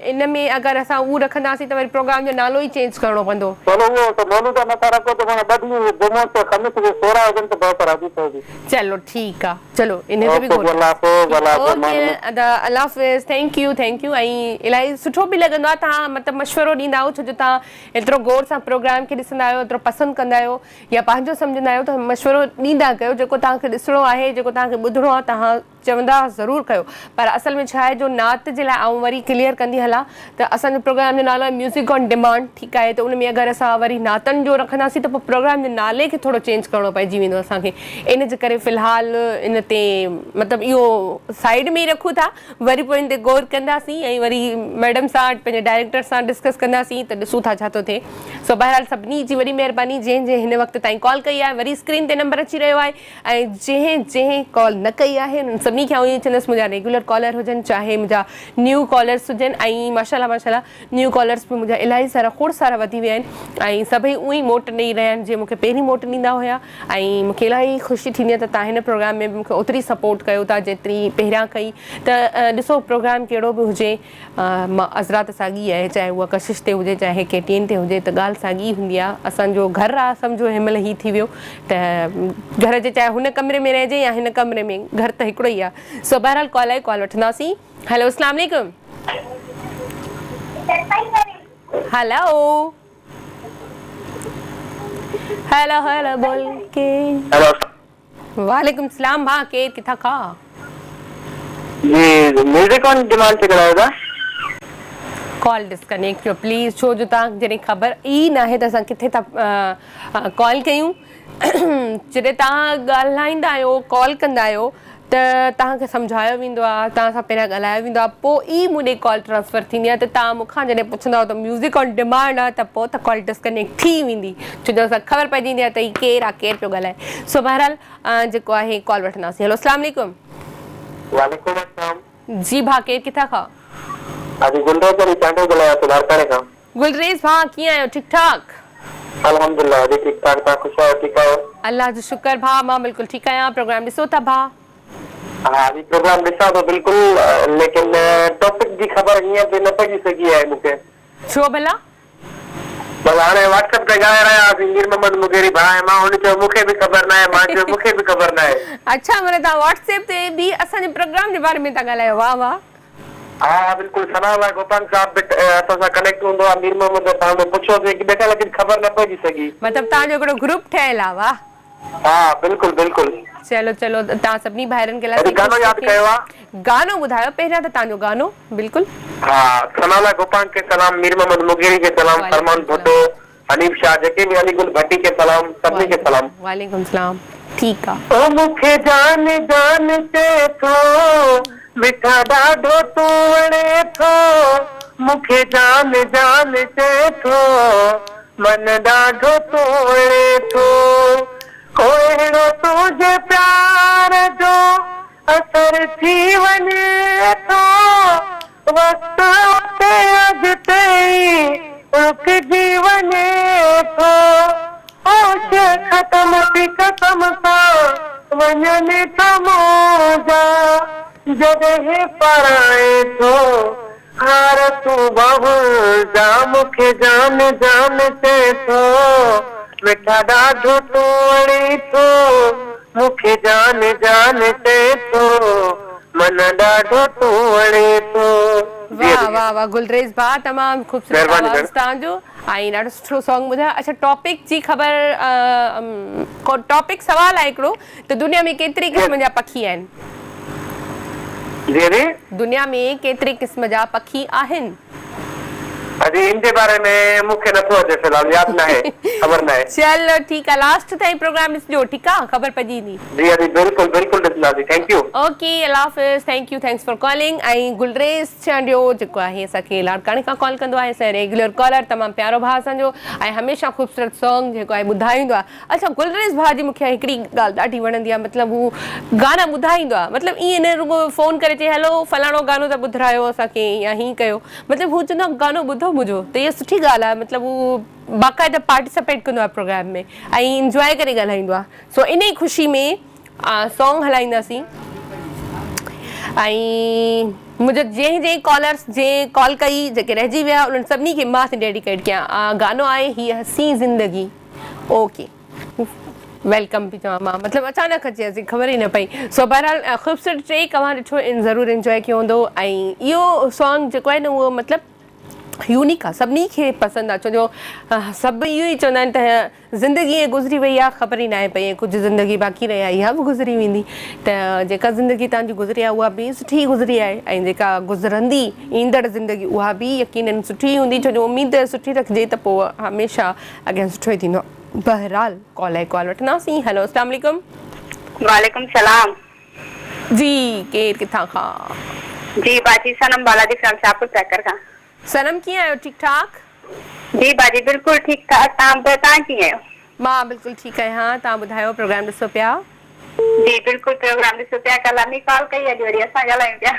ان ۾ اگر اسان اهو رکنداسين ته وري پروگرام جو نالو ئي چينج ڪرڻو پوندو. چلو اهو ته مولود مٿان رکو ته معنيٰ ٻه ڏينهن جمعو ته خميس جي سورا هجن ته بهتر آ جي سائين جي. چلو ٺيڪ آ چلو انهي تي به اوڪي جي الله حافظ الله حافظ اوڪي ادا الله حافظ thank you thank you ۽ الاهي سٺو به لڳندو آ توهان مطلب مشورو ڏيندا آهيو ڇو جو توهان ايترو غور سان پروگرام کي ڏسندا آهيو ايترو پسند ڪندا آهيو يا پنهنجو سمجهندا آهيو ته مشورو ڏيندا ڪيو جيڪو توهان کي ڏسڻو آهي جيڪو توهان کي ٻڌڻو آهي توهان چوندا ضرور ڪيو پر اصل ۾ ڇا آهي جو نعت جي لاء آئون وري ڪليئر ڪندي هلان ته اسان جو پروگرام جو نالو آهي ميوزڪ آن ڊيمانڊ ٺيڪ آهي ته ان ۾ اگر اسان وري نعتن جو رکنداسين ته پوء پروگرام جي نالي کي ٿورو چينج ڪرڻو پئجي ويندو اسان کي ان جي ڪري في الحال ان تي مطلب اهو سائيڊ ۾ ئي رکون ٿا وري پوء ان تي غور ڪنداسين ۽ وري ميڊم سان پنهنجي ڊائريڪٽر سان ڊسڪس ڪنداسين ته ڏسون ٿا ڇا ٿو ٿئي. سو بهرحال سڀني جي وڏي مهرباني جنهن جنهن هن وقت تائين ڪال ڪئي آهي وري اسڪرين تي نمبر اچي رهيو آهي ۽ جنهن جنهن ڪال نه ڪئي آهي انهن سڀني کي آئون ائين چوندس منهنجا ريگيولر ڪالر هجن چاهي منهنجا نيو ڪالرس هجن ۽ ماشاءالله ماشاءالله نيو ڪالرس به منهنجا الاهي سارا کوڙ سارا وڌي ويا آهن ۽ سڀئي اونئي موٽ ڏئي رهيا آهن جيئن مون کي پهرين موٽ ڏيندا هيا ۽ مون کي الاهي خوشي ٿيندي آهي ته توهان هن پروگرام ۾ به مون کي اوتري سپورٽ ڪيو ٿا جيتري پهريان ڪئي ته ڏسو پروگرام ڪهڙو به هجي عذرا ته ساڳي آهي چاهي اها ڪشش تي هجي چاهي ڪي ٽي اين تي هجي ته ڳالهه ساڳي ئي هوندي آهي اسان جو گهر آهي سمجهو هن مهل هي ٿي ويو ته گهر جي چاهي هن ڪمري ۾ رهجي يا هن ڪمري ۾ گهر ته هڪڙو ئي آهي سو بهرحال ڪال آئي ڪال وٺنداسين هيلو اسلام عليڪم هيلو هيلو هيلو بول ڪي هيلو وعليڪم السلام ڀاء ڪير ڪٿان کان جي ميوزڪ آن ڊيمانڊ تي ڳالهايو ٿا ڪال ڊسڪنيڪٽ ڪيو پليز ڇو جو توهان کي جڏهن خبر ئي ناهي ته اسان ڪٿي ٿا ڪال ڪيون جڏهن توهان ڳالهائيندا آهيو ڪال ڪندا آهيو ته توهان کي سمجهايو ويندو آهي توهان سان پهريان ڳالهايو ويندو آهي پوء ئي مون ڏي ڪال ٽرانسفر ٿيندي آهي ته توهان مون کان جڏهن پڇندا آهيو ته ميوزڪ آن ڊيمانڊ آهي ته پوء ته ڪال ڊسڪنيڪٽ ٿي ويندي ڇو جو اسان کي خبر پئجي ويندي آهي ته هي ڪير آهي ڪير پيو ڳالهائي سو بهرحال جيڪو آهي ڪال وٺنداسين هيلو اسلام عليڪم. وعليڪم السلام. جي ڀاء ڪير ڪٿان کان. حاجي گلريز علي چانڊيو ڳالهايان ٿو لاڙڪاڻي کان. گلريز ڀاء ڪيئن آهيو ٺيڪ ٺاڪ. الحمدلله جي ٺيڪ ٺاڪ توهان خوش آهيو ٺيڪ آهيو. الله جو شڪر ڀاء مان بلڪل ٺيڪ آهيان پروگرام ڏسو ٿا ڀاء. ها جي پروگرام ڏسان ٿو بلڪل ليڪن ٽاپڪ جي خبر هينئر تائين نه پئجي سگهي آهي مون کي. ڇو ڀلا. بس هاڻي واٽس اپ تي ڳالهائي رهيا هئاسين مير محمد مغيري ڀاء ۽ مان هن چيو مون کي به خبر ناهي مان چيو مون کي به خبر ناهي. اڇا معنيٰ توهان واٽس ايپ تي به اسان جي پروگرام جي باري ۾ ٿا ڳالهايو واه واه. ها ها بلڪل ثناء الله گوپانگ صاحب به اسان سان ڪنيڪٽ هوندو آهي مير محمد پاڻ ۾ پڇيوسين هڪ ٻئي کان ليڪن خبر نه پئجي سگهي. مطلب توهان جو هڪڙو گروپ ٺهيل آ واه. ها بلڪل بلڪل. چلو چلو توهان سڀني ڀائرن کي الله وري سائين گانو خوش ياد رکي. ڪيو آ. گانو ٻڌايو پهريان ته توهان جو گانو بلڪل. ها ثناء الله گوپانگ کي سلام مير محمد مغيري کي سلام فرمان وعليڪم ڀٽو سلام. حنيف شاهه جيڪي به علي گل ڀٽي کي سلام سڀني کي وعليڪم سلام. وعليڪم سلام ٺيڪ آ. او مون کي جان جان چئي ٿو مٺا ڏاڍو تون وڻين ٿو مون کي جان جان چئي ٿو من ڏاڍو تون وڻين ٿو ڪو اهڙو تنهنجي پيار جو اثر ٿي وڃي ٿو وقت اتي اڳتي ئي رڪجي وڃي ٿو. هوش ختم ٿي قسم سان وڃن ٿا منهنجا. جڏهن پارائين ٿو هار تون ٻانهن جا مون کي جان جان چئين ٿو. مٺا ڏاڍو تون وڻين ٿو مون کي جان جان چئين ٿو. من ڏاڍو تون وڻين ٿو. جي واھ ادي. واھ واھ گلريز ڀاء تمام خوبصورت مھرباني آواز ڀيڻ. توهان جو ۽ ڏاڍو سٺو سانگ ٻڌايو اڇا ٽاپڪ جي خبر ٽاپڪ سوال آهي هڪڙو ته دنيا ۾ ڪيتري جي قسم جا پکي آهن. جي ادي. دنيا ۾ ڪيتري قسم جا پکي آهن. ادي ان جي باري ۾ مون کي نٿو اچي في الحال ياد ناهي خبر ناهي. چلو ٺيڪ آ لاسٽ تائين پروگرام ڏسجو ٺيڪ آ خبر پئجي ويندي. جي ادي بلڪل بلڪل ڏسنداسين thank you. Okay Allah Hafiz thank you thanks for calling ۽ Gulrez Chandio جيڪو آهي اسان کي لاڙڪاڻي کان ڪال ڪندو آهي اسان جو ريگيولر ڪالر تمام پيارو ڀاء اسان جو ۽ هميشه خوبصورت سانگ جيڪو آهي ٻڌائيندو آهي اڇا گلريز ڀاء جي مونکي هڪڙي ڳالهه ڏاڍي وڻندي آهي مطلب هو گانا ٻڌائيندو آهي مطلب ائين نه رڳو فون ڪري چئي هلو فلاڻو گانو ته ٻڌرايو اسان کي يا هين ڪيو مطلب هو چوندو آهي گانو ٻڌو منهنجو ته اها سٺي ڳالهه آهي مطلب هو باقاعده پارٽيسپيٽ ڪندو آهي پروگرام ۾ ۽ انجواء ڪري ڳالهائيندو آهي سو انهي خوشي ۾ سانگ هلائينداسين ۽ منهنجو جنهن جنهن ڪالرس جنهن ڪال ڪئي جيڪي رهجي ويا انهن سڀني کي مان ٿي ڊيڊيڪيٽ ڪيان گانو آهي هي حسين زندگي اوڪي welcome به چوان مان مطلب اچانڪ اچي وياسين خبر ئي نه پئي سو بهرحال خوبصورت ٽريڪ اوهان ڏٺو ان ضرور انجوائي ڪيو هوندو ۽ اهو سانگ جيڪو آهي نه اهو مطلب يونيڪ آهي سڀني کي پسند آهي ڇو جو سڀ اهو ئي چوندا آهن ته زندگي ائين گذري وئي آ خبر ئي ناهي پئي ۽ ڪجهه زندگي باقي رهي آهي اها به گذري ويندي ته جيڪا زندگي توهان جي گذري آهي اها به سٺي ئي گذري آهي ۽ جيڪا گذرندي ايندڙ زندگي اها به يقينن سٺي ئي هوندي ڇو جو اميد سٺي رکجي ته پوء هميشه اڳيان سٺو ئي ٿيندو آهي بهرحال ڪال آهي ڪال وٺنداسين هيلو اسلام عليڪم. وعليڪم سلام. جي ڪير ڪٿان کان. جي باجي صنم بالاجي فرام شاهپور چاڪر کان. صنم ڪيئن آهيو ٺيڪ ٺاڪ. جي باجي بلڪل ٺيڪ ٺاڪ توهان ٻڌايو توهان ڪيئن آهيو. مان بلڪل ٺيڪ آهيان توهان ٻڌايو پروگرام ڏسو پيا. جي بلڪل پروگرام ڏسو پيا ڪلهه امي ڪال ڪئي اڄ وري اسان ڳالهايون پيا.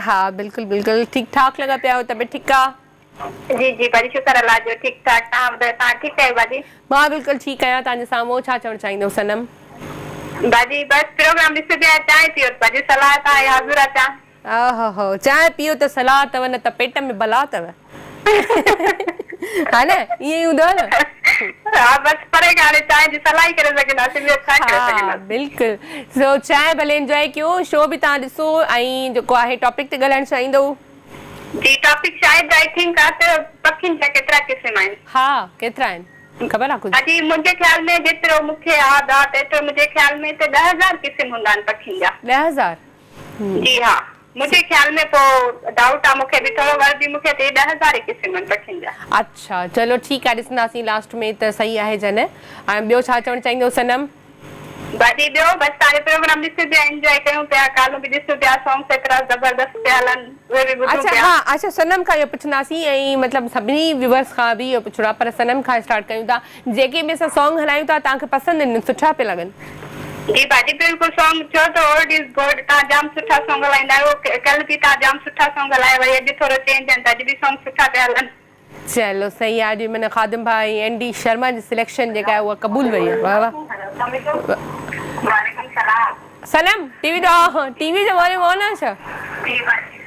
ها بلڪل بلڪل ٺيڪ ٺاڪ لڳا پيا آهيو طبيعت ٺيڪ آ. جي جي باجي شڪر الله جو ٺيڪ ٺاڪ توهان ٻڌايو توهان ٺيڪ آهيو باجي. مان بلڪل ٺيڪ آهيان توهان جي سامهون ڇا چوڻ چاهيندو صنم. باجي بس پروگرام ڏسو پيا چانهه پيو باجي صلاح ته آهي حاضر آ چانهه. اوهوهو چانهه پيئو ته صلاح اٿو نه ته پيٽ ۾ بلا اٿو ها نه ائين ئي هوندو آهي نه. ها بس پري کان هاڻي چانهه جي صلاح ئي ڪري سگهنداسين ٻيو ڇا ڪري ها سگهنداسين. بلڪل سو چانهه ڀلي انجواء ڪيو شو به توهان ڏسو ۽ جيڪو آهي ٽاپڪ تي ڳالهائڻ چاهيندو. جي ٽاپڪ شايد I think آ ته پکين جا ڪيترا قسم آهن. ها ڪيترا آهن خبر آ ڪجهه. جي منهنجي خيال ۾ جيترو مون کي ياد آ ته ايترو منهنجي خيال ۾ ته 10,000 قسم هوندا آهن پکين جا. 10,000. جي ها منهنجي خيال ۾ پو ڊائوٽ آ مونکي به ٿورو ور به مونکي ته 10,000 ئي قسم آهن پکين جا. اڇا چلو ٺيڪ آ ڏسنداسين لاسٽ ۾ ته صحيح آهي جا نه ۽ ٻيو ڇا چوڻ چاهيندو صنم. باقي ٻيو بس توهان جو پروگرام ڏسون پيا انجواء ڪيون پيا ڪالون به ڏسون پيا سونگس ايترا زبردست پيا هلن اهي به ٻڌون اڇا پيا. ها اڇا صنم کان اهو پڇنداسين ۽ مطلب سڀني ويورس کان به اهو پڇڻو آ پر صنم کان اسٽارٽ ڪيون ٿا جيڪي به اسان سونگ هلايون ٿا توهان کي پسند آهن سٺا پيا لڳن. جي باجي بلڪل سونگ ڇو ته اولڊ is gold توهان جام سٺا سونگ هلائيندا آهيو ڪلهه به توهان جام سٺا سونگ هلايا وري اڄ ٿورو چينج آهن ته اڄ به سونگ سٺا پيا هلن. چلو صحيح آهي اڄ معنيٰ خادم ڀاء ۽ اين ڊي شرما جي سليڪشن جيڪا آهي اها قبول وئي آهي واه واه. وعليڪم سلام. صنم ٽي وي جو ٽي وي جو واليوم آن آهي ڇا. جي باجي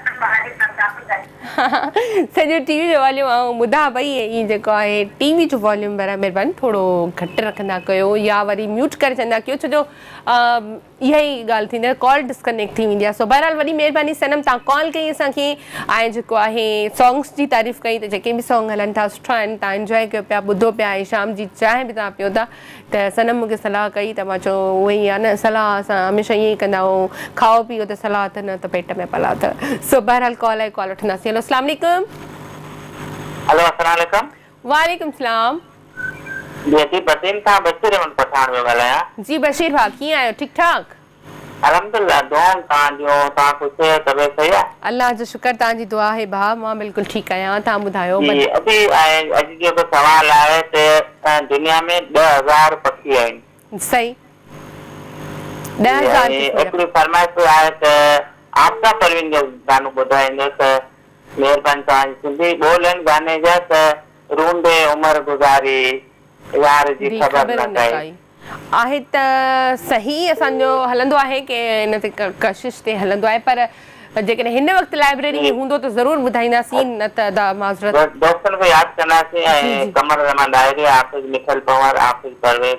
سڄو ٽي وي جو واليوم آئون ٻڌان پئي ۽ جيڪو آهي ٽي وي جو واليوم برائي مهرباني ٿورو گهٽ رکندا ڪيو يا وري ميوٽ ڪري ڇڏندا ڪيو ڇو جو اها ئي ڳالهه ٿيندي آهي ڪال ڊسڪنيڪٽ ٿي ويندي آهي سو بهرحال وڏي مهرباني صنم تان ڪال ڪئي اسان کي ۽ جيڪو آهي سانگس جي تعريف ڪئي ته جيڪي به سانگ هلن ٿا سٺا آهن تان انجوائي ڪيو پيا ٻڌو پيا ۽ شام جي چانهه به تان پيو ٿا ته صنم مون کي صلاح ڪئي ته مان چيو اهو ئي آهي نه صلاح اسان هميشه ائين ئي ڪندا آهيون کائو پيئو ته صلاح ته نه ته پيٽ ۾ بلا ته سو بهرحال ڪال آئي ڪال وٺنداسين هلو اسلام عليڪم. هلو اسلام عليڪم. وعليڪم سلام. جي جي بدين کان بشير احمد پٺاڻ پيو ڳالهايان. جي بشير ڀاء ڪيئن آهيو ٺيڪ ٺاڪ. الحمدلله دعائون توهان جون توهان خوش آهيو طبيعت صحيح آهي. الله جو شڪر توهان جي دعا آهي ڀاء مان بلڪل ٺيڪ آهيان توهان ٻڌايو. جي ادي ۽ اڄ جيڪو سوال آهي ته دنيا ۾ 10,000 پکي آهن. صحيح 10,000 جي ۽ هڪڙي فرمائش به آهي ته عابده پروين جو گانو ٻڌائيندو ته مهرباني توهان جي سنڌي ٻول آهن گاني جا ته روندي عمر گذاري يار جي خبر نه ڪائي. آهي ته صحيح اسان جو هلندو آهي ڪي ان تي ڪشش تي هلندو آهي پر جيڪڏهن هن وقت لائبريري ۾ هوندو ته ضرور ٻڌائينداسين نه ته ادا معذرت. دوستن کي ياد ڪنداسين ۽ قمر زمان ڏاهري، حافظ مٺل پنهور، حافظ پرويز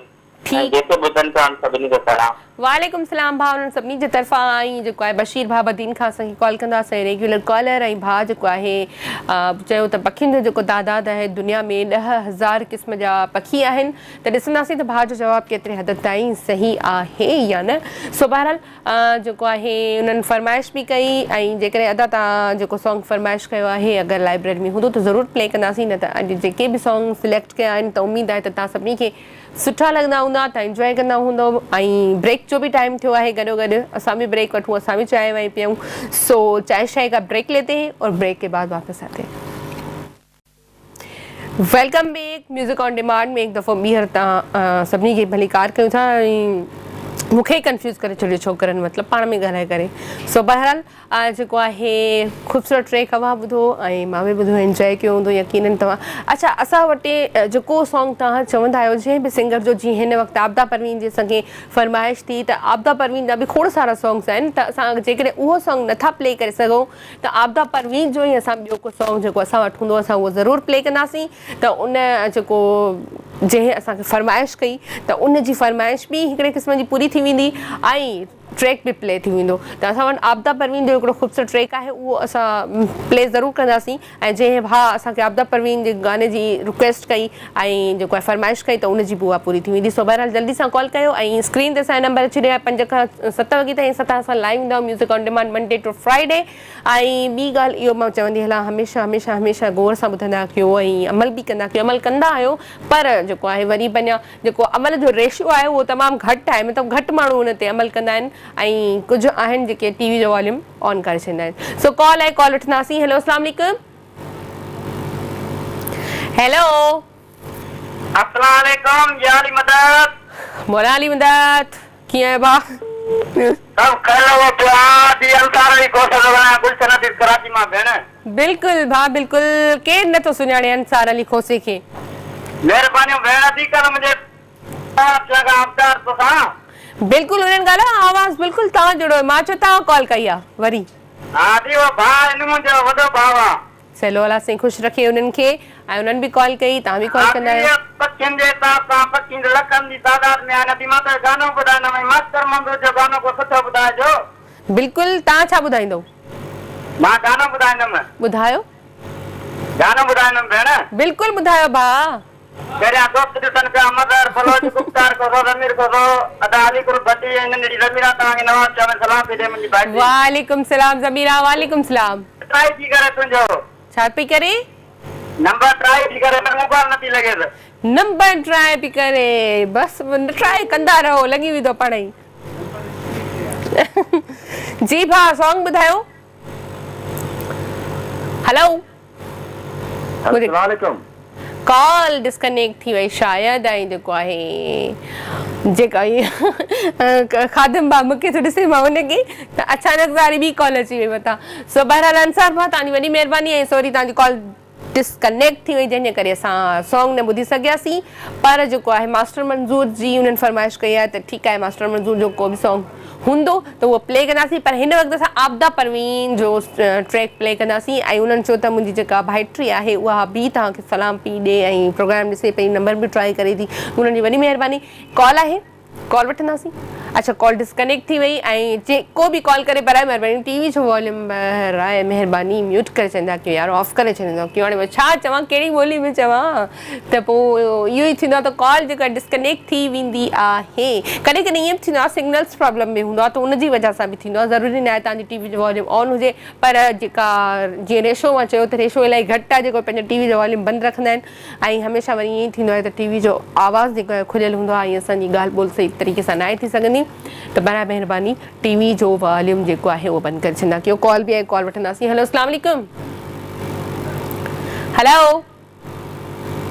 ۽ جيڪي ٻڌن پيا انهن سڀني کي سلام. وعليڪم السلام ڀاء انهن سڀني جي طرفان ۽ جيڪو آهي بشير ڀاء بدين کان اسان کي ڪال ڪندا اسان جي ريگيولر ڪالر ۽ ڀاء جيڪو آهي چيو ته پکين جو جيڪو تعداد آهي دنيا ۾ 10,000 قسم جا پکي آهن ته ڏسنداسين ته ڀاء جو جواب ڪيتري حد تائين صحيح آهي يا نه سو بهرحال جيڪو آهي انهن فرمائش به ڪئي ۽ جيڪڏهن ادا توهان جيڪو سانگ فرمائش ڪيو آهي اگر لائبريري ۾ هوندو ته ضرور پلي ڪنداسين نه ته اڄ جيڪي به سانگ سليڪٽ ڪيا آهن ته اميد آهي ته توهان سڀني کي سٺا لڳندا هوندا توهان انجوائي ڪندا هوندو ۽ بريڪ جو به ٽائيم ٿيو آهي گڏو گڏ اسان به بريڪ وٺون اسان به چانهه وانهه پيئون سو چانهه شانهه کا بريڪ ليتي هين اور بريڪ ڪي بعد واپس آتي هين. Welcome back music on demand ۾ هڪ دفعو ٻيهر توهان سڀني کي ڀليڪار ڪيون ٿا ۽ مون کي ئي ڪنفيوز ڪري ڇڏيو ڇوڪرن مطلب پاڻ ۾ ڳالهائي ڪري سو بهرحال جيڪو آهي خوبصورت ٽريڪ اوهان ٻڌو ۽ مان به ٻڌو انجوائي ڪيو هوندو يقينن توهان اڇا اسان وٽ جيڪو سانگ توهان چوندا آهيو جنهن به سنگر جو جيئن هن وقت عابده پروين جي اسان کي فرمائش ٿي ته عابده پروين جا به کوڙ سارا سانگس آهن ته اسان جيڪڏهن اهو سانگ نٿا پلي ڪري سگهون ته عابده پروين جو ئي اسان ٻيو ڪو سانگ جيڪو اسان وٽ هوندو اسان اهو ضرور پلي ڪنداسين ته ان جيڪو جنهن اسان کي فرمائش ڪئي ته ان جي فرمائش به هڪڙي قسم جي پوري ٿي ويندي ۽ ٽريڪ به پلي ٿي ويندو ته اسان وٽ عابده پروين جو هڪڙو خوبصورت ٽريڪ آهي اهو اسان پلي ضرور ڪنداسين ۽ جنهن ڀاء اسان کي عابده پروين جي گاني جي رڪويسٽ ڪئي ۽ جيڪو آهي فرمائش ڪئي ته ان جي به اها پوري ٿي ويندي سو بهرحال جلدي سان ڪال ڪيو ۽ اسڪرين تي اسان جو نمبر اچي رهيو آهي پنج کان ست وڳي تائين اسان توهان سان لائيو ايندا آهيون music on demand Monday to Friday ۽ ٻي ڳالهه اهو مان چوندي هلان هميشه هميشه هميشه غور سان ٻڌندا ڪيو ۽ عمل به ڪندا ڪيو عمل ڪندا آهيو پر جيڪو آهي وري به اڃا جيڪو عمل جو ريشو آهي اهو تمام گهٽ آهي مطلب گهٽ ماڻهو ان تي عمل ڪندا آهن ۽ ڪجهه آهن جيڪي ٽي وي جو واليوم آن ڪري ڇڏيندا آهن سو ڪال آهي ڪال وٺنداسين هيلو اسلام عليڪم هيلو اسلام عليڪم يا علي مدد. مولا علي مدد ڪيئن آهيو ڀاء. سڀ خير و پيار the Ansar Ali Khoso ٿو ڳالهايان گلشن حديث ڪراچي مان ڀيڻ. بلڪل ڀاء بلڪل ڪير نه ٿو سڃاڻي انصار علي کوسي کي. مهربانيون ڀيڻ ادي ڪل منهنجي پيار ٿيڻ کان آبدار توسان. بلڪل انهن ڳالهايو آواز بلڪل توهان جهڙو هيو مان چيو توهان ڪال ڪئي آ وري. ها ادي اهو ڀاء ان منهنجو وڏو ڀاء آ. سهلو الله سائين خوش رکي انهن کي ۽ انهن به ڪال ڪئي توهان به ڪال ڪندا آهيو. ادي پکين جي حساب سان پکين ته لکن جي تعداد ۾ آهن ادي مان توکي گانو ٻڌائيندم ۽ ماستر منظور جو گانو ڪو سٺو ٻڌائجو. بلڪل توهان ڇا ٻڌائيندو. مان گانو ٻڌائيندم. ٻڌايو. گانو ٻڌائيندم ڀيڻ. بلڪل ٻڌايو ڀاء. پهريان دوست ڏسن پيا مظهر بلوچ، گفتار کوسو، ضمير کوسو، ادا علي قرب ڀٽي ۽ ننڍڙي ضميرا توهان کي نواز شاهه ۾ سلام پئي ڏي منهنجي ڀائٽي. وعليڪم سلام ضميرا وعليڪم سلام. ٽرائي ٿي ڪري تنهنجو. ڇا پئي ڪري؟ نمبر ٽرائي ٿي ڪري پر موبائل نٿي لڳيس. نمبر ٽرائي پئي ڪري بس ٽرائي ڪندا رهو لڳي ويندو پاڻ ئي. جي ڀاء سانگ ٻڌايو. هلو. السلام عليڪم. ڪال ڊسڪنيڪٽ ٿي وئي شايد ۽ جيڪو آهي جيڪا خادم ڀاء مونکي ٿو ڏسي مان ان کي ته اچانڪ ساري ٻي ڪال اچي وئي مٿان سو بهرحال انصار ڀاء توهان جي وڏي مهرباني ۽ سوري توهان جي ڪال ڊسڪنيڪٽ ٿي وئي جنهن جي ڪري اسان سانگ نه ٻڌي سگهياسين پر جيڪو آهي ماسٽر منظور جي انهن فرمائش ڪئي آهي ته ٺيڪ آهي ماسٽر منظور جو ڪو به سانگ هوندو ته اهو پلي ڪنداسين پر هن وقت اسان عابده پروين جو ٽريڪ پلي ڪنداسين ۽ انهن چيو ته منهنجي جيڪا ڀائٽي آهي اها به توهان کي سلام پئي ڏي ۽ پروگرام ڏسي پئي نمبر به ٽرائي ڪري ٿي انهن جي وڏي مهرباني ڪال آهي ڪال وٺنداسين اڇا ڪال ڊسڪنيڪٽ ٿي وئي ۽ جيڪو به ڪال ڪري برائي مهرباني ٽي وي جو واليوم برائي مهرباني ميوٽ ڪري ڇڏيندا ڪيو يار آف ڪري ڇڏيندا ڪيو هاڻي مان ڇا چوان ڪهڙي ٻولي ۾ چوان ته پوء اهو ئي ٿيندو آهي ته ڪال جيڪا ڊسڪنيڪٽ ٿي ويندي آهي ڪڏهن ڪڏهن ائين به ٿيندو آهي سگنلز پرابلم به هوندو آهي ته ان جي وجه سان به ٿيندو آهي ضروري ناهي توهان جي ٽي وي جو واليوم آن هجي پر جيڪا جيئن ريشو مان چيو ته ريشو الاهي گهٽ آهي جيڪو پنهنجو ٽي وي جو واليوم بند رکندا آهن ۽ هميشه وري ائين ئي ٿيندو آهي ته ٽي وي جو آواز جيڪو آهي کليل هوندو آهي ۽ اسان جي ڳالهه ٻولهه صحيح طريقي سان ناهي ٿي سگهندي ته براء مهرباني ٽي وي جو واليوم جيڪو آهي اهو بند ڪري ڇڏيندا ڪيو ڪال به آهي ڪال وٺنداسين هلو اسلام عليڪم هلو.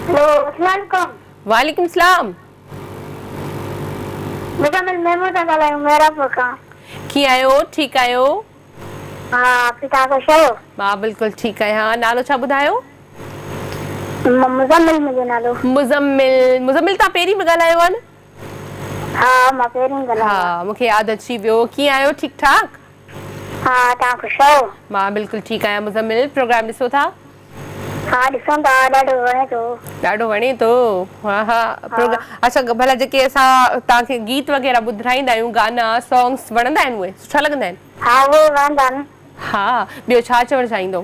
هيلو اسلام عليڪم. وعليڪم السلام. مزمل محمود ٿا ڳالهايون محرابپور کان. ڪيئن آهيو ٺيڪ آهيو. ها آپي توهان خوش آهيو. مان بلڪل ٺيڪ آهيان نالو ڇا ٻڌايو. مزمل منهنجو نالو. مزمل مزمل توهان پهرين به ڳالهايو آهي نه. ها مان پهرين ڳالهايو آهي. ها مونکي ياد اچي ويو ڪيئن آهيو ٺيڪ ٺاڪ. ها توهان خوش آهيو. مان بلڪل ٺيڪ آهيان مزمل پروگرام ڏسو ٿا. ها ڏسون ٿا ڏاڍو وڻي ٿو. ڏاڍو وڻي ٿو ها ها پروگرام اڇا ڀلا جيڪي اسان توهان کي گيت وغيره ٻڌرائيندا آهيون گانا سانگس وڻندا آهن اهي سٺا لڳندا آهن. ها اهي وڻندا آهن. ها ٻيو ڇا چوڻ چاهيندو.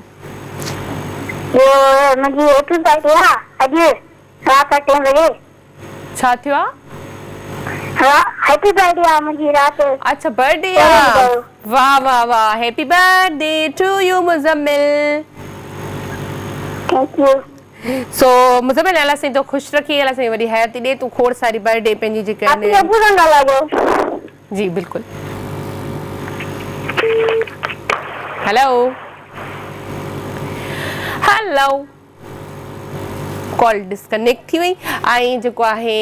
ٻيو منهنجي هيپي برٿ ڊي آ اڄ رات اٺين بجي. ڇا ٿيو آ؟ ها هيپي برٿ ڊي آ منهنجي رات. اڇا برٿ ڊي آ واه واه واه happy birthday to you Muzammil. Thank you. سو مزمل الله سائين تو خوش رکي الله سائين وڏي حياتي ڏي تون کوڙ ساري برٿ ڊي پنهنجي جيڪا آپي ابو سان ڳالهايو. جي بلڪل هلو هلو. ڪال ڊسڪنيڪٽ ٿي وئي ۽ جيڪو آهي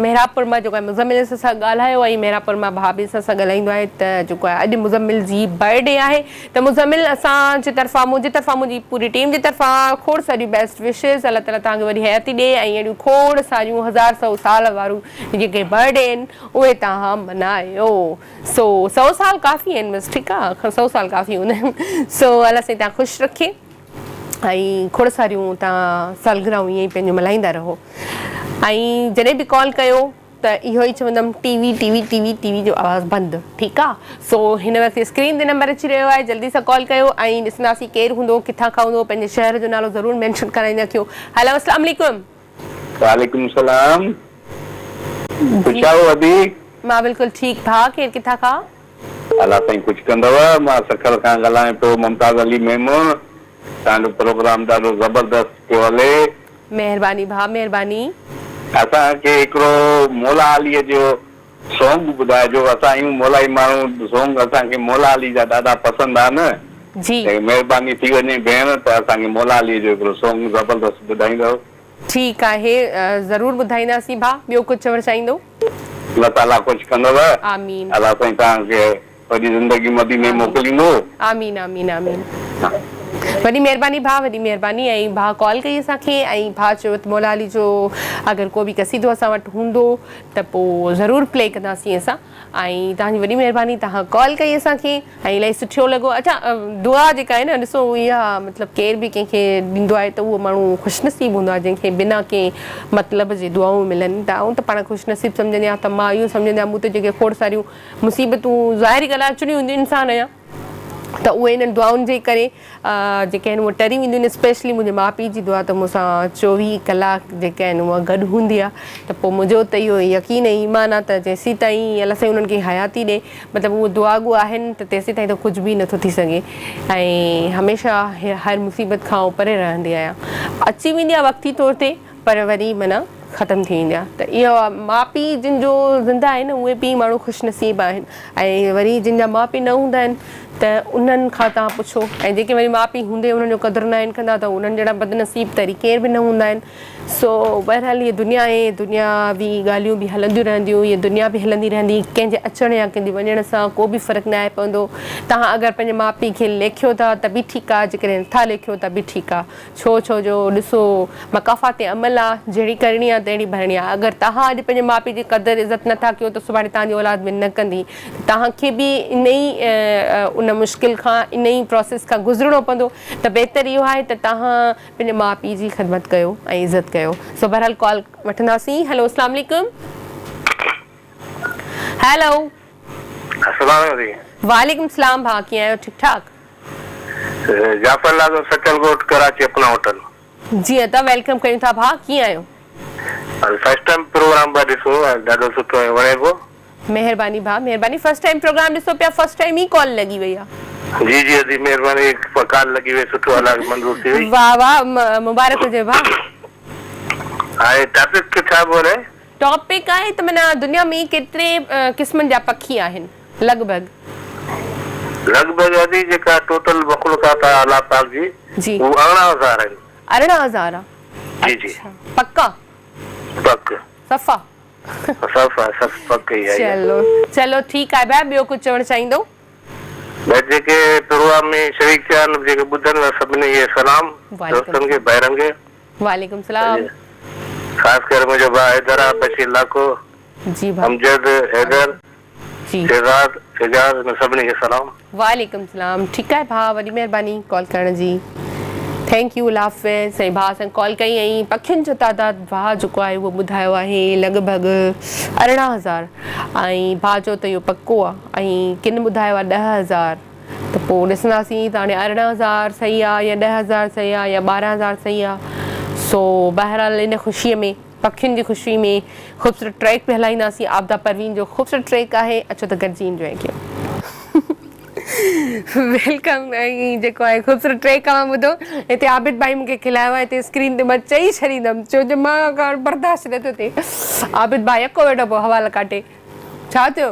محرابپور مان جيڪو آهي مزمل اسان سان ڳالهايو ۽ محرابپور مان ڀاء به اسان سان ڳالهائيندو آهي ته جيڪو آهي اڄ مزمل جي برٿ ڊي آهي ته مزمل اسان جي طرفان منهنجي طرفان منهنجي پوري ٽيم جي طرفان کوڙ ساريون بيسٽ وشز الله تعالي توهان کي وڏي حياتي ڏي ۽ اهڙيون کوڙ ساريون هزار سئو سال واريون جيڪي برٿ ڊي آهن اهي توهان ملهايو سو سئو سال ڪافي آهن بس ٺيڪ آهي سئو سال ڪافي هوندا آهن سو الله سائين توهان خوش رکي ۽ کوڙ ساريون توهان سالگرهون ائين ئي پنهنجون ملهائيندا رهو ۽ جڏهن به ڪال ڪيو ته اهو ئي چوندم T V T V T V T V جو آواز بند ٺيڪ آ سو هن وقت اسڪرين تي نمبر اچي رهيو آهي جلدي سان ڪال ڪيو ۽ ڏسنداسين ڪير هوندو ڪٿان کان هوندو پنهنجي شهر جو نالو ضرور مينشن ڪرائيندا ڪيو هلو اسلام عليڪم. وعليڪم السلام خوش آهيو ادي. مان بلڪل ٺيڪ ڀاء ڪير ڪٿان کان. الله سائين خوش ڪندو مان سکر کان ڳالهايان پيو ممتاز علي ميمڻ توهان جو پروگرام ڏاڍو زبردست پيو هلي. مهرباني ڀاء مهرباني. اسان کي هڪڙو مولا علي جو سونگ ٻڌائجو اسان آهيون مولائي ماڻهو سونگ اسان کي مولا علي جا ڏاڍا پسند آهن جي. مهرباني ٿي وڃي ڀيڻ ته اسان کي مولا علي جو هڪڙو سونگ زبردست ٻڌائيندؤ. ٺيڪ آهي ضرور ٻڌائينداسين ڀاء ٻيو ڪجهه چوڻ چاهيندو. الله تعالي خوش ڪندو. آمين. الله سائين توهان کي وڏي زندگي مديني موڪليندو. آمين آمين آمين وڏي مهرباني ڀاء وڏي مهرباني ۽ ڀاء ڪال ڪئي اسان کي ۽ ڀاء چيو ته مولا علي جو اگر ڪو به قصيدو اسان وٽ هوندو ته پو ضرور پلي ڪنداسين اسان ۽ توهان جي وڏي مهرباني توهان ڪال ڪئي اسان کي ۽ الاهي سٺو لڳو اڇا دعا جيڪا آهي نه ڏسو اها مطلب ڪير به ڪنهن کي ڏيندو آهي ته اهو ماڻهو خوش نصيب هوندو آهي جنهن کي بنا ڪنهن مطلب جي دعائون ملن ته آئون ته پاڻ خوش نصيب سمجهندي آهيان ته مان اهو سمجهندي آهيان مون تي جيڪي کوڙ ساريون مصيبتون ظاهري ڳالهه آهي اچڻيون هونديون انسان آهيان ته اهي انهن دعائن جي ڪري جيڪي آهن اهي ٽري وينديون آهن اسپيشلي منهنجي ماء پيء جي دعا ته مون سان چوويهه ڪلاڪ جيڪي آهن اها گڏ هوندي آهي ته پوء منهنجو ته اهو يقين ۽ ايمان آهي ته جيسين تائين الله سائين انهن کي حياتي ڏي مطلب اهي دعاگو آهن ته تيسين تائين ته ڪجهه به نٿو ٿي سگهي ۽ هميشه هر مصيبت کان آئون پري رهندي آهيان اچي ويندي آهي وقتي طور تي پر وري معنيٰ ختم ٿي ويندي آهي ته اهو ماء پيء جن جو زنده آهن اهي به ماڻهو خوش نصيب آهن ۽ وري جن جا ماء پيء نه هوندا آهن ته انهن کان توهان پڇو ۽ جيڪي وري ماء پيء هوندي انهن جو قدر ناهن ڪندا ته انهن جهڙا بدنصيب ته وري ڪير به نه هوندا آهن سو بهرحال هيء دنيا آهي دنياوي ڳالهيون به هلنديون رهنديون هيء دنيا به هلندي رهندي ڪنهن جي اچڻ يا ڪنهن جي وڃڻ سان ڪو به فرق ناهي پوندو توهان اگر پنهنجي ماء پيء کي ليکيو ٿا ته به ٺيڪ آهي جيڪڏهن نٿا ليکيو ته به ٺيڪ آهي ڇو ڇو جو ڏسو مڪافات عمل آ جهڙي ڪرڻي آ تهڙي ڀرڻي آ اگر توهان اڄ پنهنجي ماء پيء جي قدر عزت نه ٿا ڪيو ته سڀاڻي توهان جي اولاد به نه ڪندي ته توهان کي به ان ئي ان مشڪل کان ان ئي پراسيس کان گذرڻو پوندو ته بهتر اهو آهي ته توهان پنهنجي ماء پيء جي خدمت ڪيو ۽ عزت ڪيو سو بهرحال ڪال وٺنداسين هيلو اسلام عليڪم هيلو. السلام عليڪم. وعليڪم السلام ڀاء ڪيئن آهيو ٺيڪ ٺاڪ. جعفر لاڳو سچل ڳوٺ ڪراچي اپنا هوٽل. جي ادا welcome ڪيون ٿا ڀاء ڪيئن آهيو. فرسٽ ٽائيم پروگرام پيا ڏسون ۽ ڏاڍو سٺو ۽ وڻي پيو. مهرباني ڀاء مهرباني فرسٽ ٽائيم پروگرام ڏسو پيا فرسٽ ٽائيم ئي ڪال لڳي وئي آ. جي جي ادي مهرباني ڪال لڳي وئي سٺو الله کي منظور ٿي وئي. واه واه مبارڪ هجي ڀاء. هاڻي ٽاپڪ ڇا پيو هلي. ٽاپڪ آهي ته معنيٰ دنيا ۾ ڪيتري قسمن جا پکي آهن لڳ ڀڳ. لڳ ڀڳ ادي جيڪا ٽوٽل مخلوقات آ الله پاڪ جي جي. هو 18 هزار آهن. 18 هزار آ. جي جي. اڇا پڪا. پڪ. صفا. صفا صف پڪ ئي آهي. چلو چلو ٺيڪ آهي ڀاء ٻيو ڪجهه چوڻ چاهيندو. بس جيڪي پروگرام ۾ شريڪ ٿيا آهن جيڪي ٻڌن ٿا سڀني کي سلام دوستن کي ڀائرن کي. وعليڪم السلام. خاص ڪري منهنجو ڀاء حيدر آ بشير لاکو جي ڀاء امجد حيدر جي شهزاد اعجاز انهن سڀني کي سلام. وعليڪم السلام ٺيڪ آهي ڀاء وڏي مهرباني ڪال ڪرڻ جي thank you الله حافظ سائين ڀاء اسان ڪال ڪئي ۽ پکين جو تعداد ڀاء جيڪو آهي اهو ٻڌايو آهي لڳ ڀڳ 18 هزار ۽ ڀاء چيو ته اهو پڪو آهي ۽ ڪن ٻڌايو آهي 10 هزار ته پوء ڏسنداسين ته هاڻي 18 هزار صحيح آ يا 10 هزار صحيح آ يا 12 هزار صحيح آ سو بهرحال ان خوشيء ۾ پکين جي خوشي ۾ خوبصورت ٽريڪ به هلائينداسين عابده پروين جو خوبصورت ٽريڪ آهي اچو ته گڏجي انجوائي ڪيون. Welcome ۽ جيڪو آهي خوبصورت ٽريڪ اوهان ٻڌو هتي عابد ڀائي مونکي کلايو آهي هتي اسڪرين تي مان چئي ڇڏيندم ڇو جو مان کان برداشت نٿو ٿئي عابد ڀائي يڪو ويٺو پيو حوالا ڪاٽي ڇا ٿيو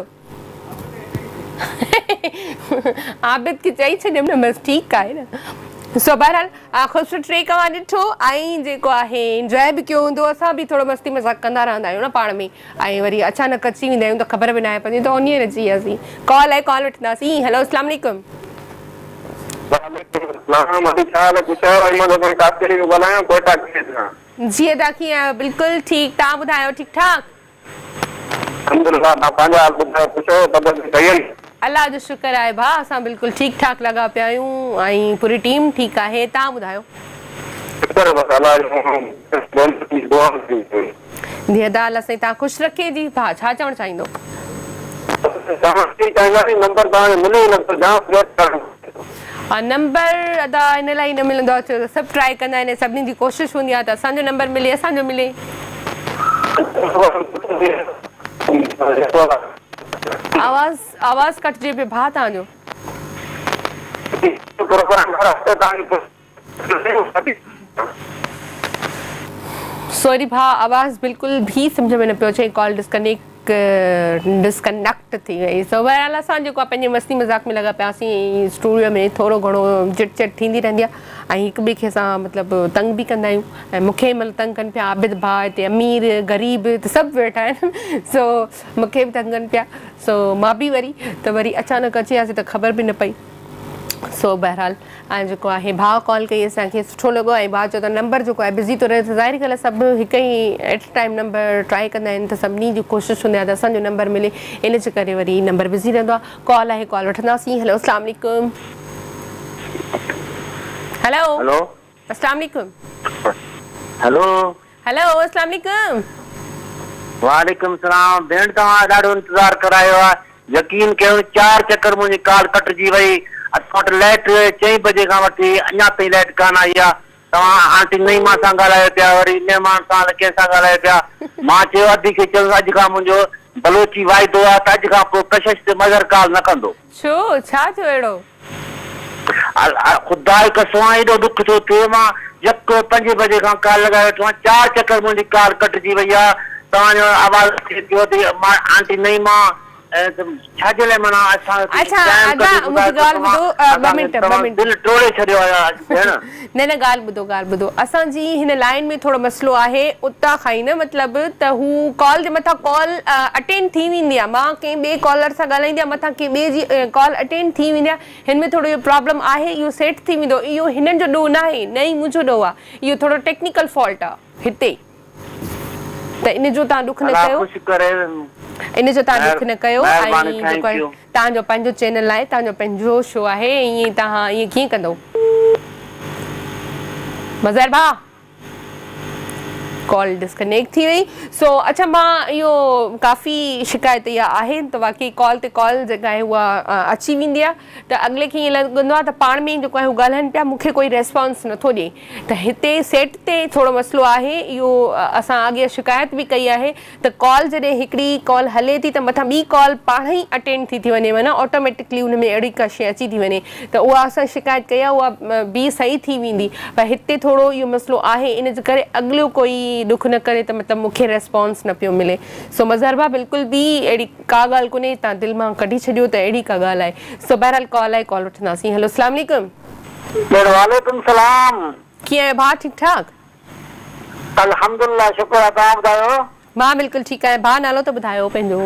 عابد کي چئي ڇڏيم نه بس ٺيڪ آهي نه. سو بهرحال خوبصورت ٽريڪ اوهان ڏٺو ۽ جيڪو آهي انجواء به ڪيو هوندو. اسان به ٿورو مستي مذاق ڪندا رهندا آهيون نه پاڻ ۾ ۽ وري اچانڪ اچي ويندا آهيون ته خبر به ناهي پوندي ته آن ايئر اچي وياسين. ڪال آهي ڪال وٺنداسين. هيلو اسلام عليڪم. وعليڪم السلام علي ڇا حال آهي خوش آهيو احمد حسن ڪاسڪري پيو ڳالهايان ڪوئيٽا ڪيچ کان. جي ادا ڪيئن آهيو بلڪل ٺيڪ توهان ٻڌايو ٺيڪ ٺاڪ. الحمدلله توهان پنهنجا حال ٻڌايو خوش آهيو طبيعت صحيح آهي. الله جو شڪر آهي ڀاء اسان بلڪل ٺيڪ ٺاڪ لڳا پيا آهيون ۽ پوري ٽيم ٺيڪ آهي توهان ٻڌايو. شڪر بس الله جو دعائن جي. جي ادا الله سائين توهان خوش رکي جي ڀاء ڇا چوڻ چاهيندو. چوڻ اهو چاهينداسين نمبر توهان جو ملي ئي نٿو جام ويٽ ڪرڻ پئي ٿو. نمبر ادا ان لاء ئي نه ملندو آهي ڇو ته سڀ ٽرائي ڪندا آهن ۽ سڀني جي ڪوشش هوندي آهي ته اسان جو نمبر ملي اسان جو ملي. آواز آواز ڪٽجي پيو ڀاء توهان جو. سوري ڀاء آواز بلڪل به سمجهه ۾ نه پيو اچي ڪال ڊسڪنيڪٽ ڊسڪنيڪٽ ٿي وئي سو بهرحال اسان جيڪو آهي پنهنجي مستي مذاق ۾ لڳا پياسين ۽ اسٽوڊيو ۾ ٿورو گهڻو چٽ چٽ ٿيندي رهندي آهي ۽ هڪ ٻئي کي اسان مطلب تنگ به ڪندا آهيون ۽ مون کي مطلب تنگ ڪن پيا عابد ڀاء هتي امير غريب هتي سڀ ويٺا آهن سو مون کي به تنگ ڪن پيا سو مان به وري ته وري اچانڪ اچي وياسين ته خبر به نه پئي سو بهرحال ۽ جيڪو آهي ڀاء ڪال ڪئي اسان کي سٺو لڳو ۽ ڀاء چيو ته نمبر جيڪو آهي بزي ٿو رهي ته ظاهري ڳالهه آهي سڀ هڪ ئي ايٽ ٽائيم نمبر ٽرائي ڪندا آهن ته سڀني جي ڪوشش هوندي آهي ته اسان جو نمبر ملي ان جي ڪري وري نمبر بزي رهندو آهي ڪال آهي ڪال وٺنداسين هلو اسلام عليڪم هلو هلو اسلام عليڪم هلو هلو اسلام عليڪم. وعليڪم السلام ڀيڻ توهان ڏاڍو انتظار ڪرايو آ يقين ڪيو چار چڪر منهنجي ڪال ڪٽجي وئي اسان وٽ لائٽ چئين بجي کان وٺي اڃا تائين لائٽ ڪانه آئي آ توهان آنٽي نعيما سان ڳالهايو پيا وري مهمان سان الائي ڪنهن سان ڳالهايو پيا مان چيو ادي کي چيو اڄ کان منهنجو بلوچي واعدو آ ته اڄ کان پوء ڪشش تي مظهر ڪال نه ڪندو. ڇو ڇا ٿيو اهڙو. خدا جي قسم آ ايڏو ڏک ٿو ٿئي مان يڪو پنجين بجي کان ڪال لڳائي ويٺو آهيان چار چڪر منهنجي ڪال ڪٽجي وئي آ توهان جو آواز اچي پيو ته مان آنٽي نعيما ڇا جي لاء معنيٰ اسان کي اڇا ٽائيم ادا ڪڍي منهنجي ٻڌايو ڳالهه توهان ٻڌو ٻه اسان کي منٽ ٻه توهان منٽ دل ٽوڙي ڇڏيو آ ڀيڻ. نه نه ڳالهه ٻڌو ڳالهه ٻڌو اسان جي هن لائين ۾ ٿورو مسئلو آهي اتان کان ئي نه مطلب ته هو ڪال جي مٿان ڪال اٽينڊ ٿي ويندي آ مان ڪنهن ٻئي ڪالر سان ڳالهائيندي آهيان مٿان ڪنهن ٻئي جي ڪال اٽينڊ ٿي ويندي آ هن ۾ ٿورو اهو پرابلم آهي اهو سيٽ ٿي ويندو اهو هنن جو ڏوهه ناهي نه ئي منهنجو ڏوهه آ اهو ٿورو ٽيڪنيڪل فالٽ آ هتي ته ان جو توهان ڏک نه الله ڪيو خوش ڪري ان جو توهان ڏک نه ڪيو مهرباني ۽ thank جيڪو آهي يو. توهان جو پنهنجو چينل آهي توهان جو پنهنجو شو آهي ائين توهان ائين ڪيئن ڪندو مظهر ڀاء ڪال ڊسڪنيڪٽ ٿي وئي سو اڇا مان اهو ڪافي شڪايت اها آهي ته واقعي ڪال تي ڪال جيڪا آهي اها اچي ويندي آهي ته اڳلي کي ائين لڳندو آهي ته پاڻ ۾ جيڪو آهي هو ڳالهائن پيا مون کي ڪوئي ريسپانس نٿو ڏئي ته هتي سيٽ تي ٿورو مسئلو آهي اهو اسان اڳي شڪايت به ڪئي آهي ته ڪال جڏهن هڪڙي ڪال هلي ٿي ته مٿان ٻي ڪال پاڻ ئي اٽينڊ ٿي ٿي وڃي معنيٰ آٽوميٽڪلي ان ۾ اهڙي ڪا شيء اچي ٿي وڃي ته اها اسان شڪايت ڪئي آهي اها به صحيح ٿي ويندي پر هتي ٿورو اهو مسئلو آهي ان جي ڪري اڳلو ڪوئي ڏک نه ڪري ته مطلب مون کي ريسپانس نه پيو ملي سو مظهر ڀاء بلڪل به اهڙي ڪا ڳالهه ڪونهي تان دل مان ڪڍي ڇڏيو ته اهڙي ڪا ڳالهه آهي سو بهرحال ڪال آهي ڪال وٺنداسين هلو اسلام عليڪم. وعليڪم سلام. ڪيئن آهيو ڀاء ٺيڪ ٺاڪ. الحمدلله شڪر آ توهان ٻڌايو. مان بلڪل ٺيڪ آهيان ڀاء نالو ته ٻڌايو پنهنجو.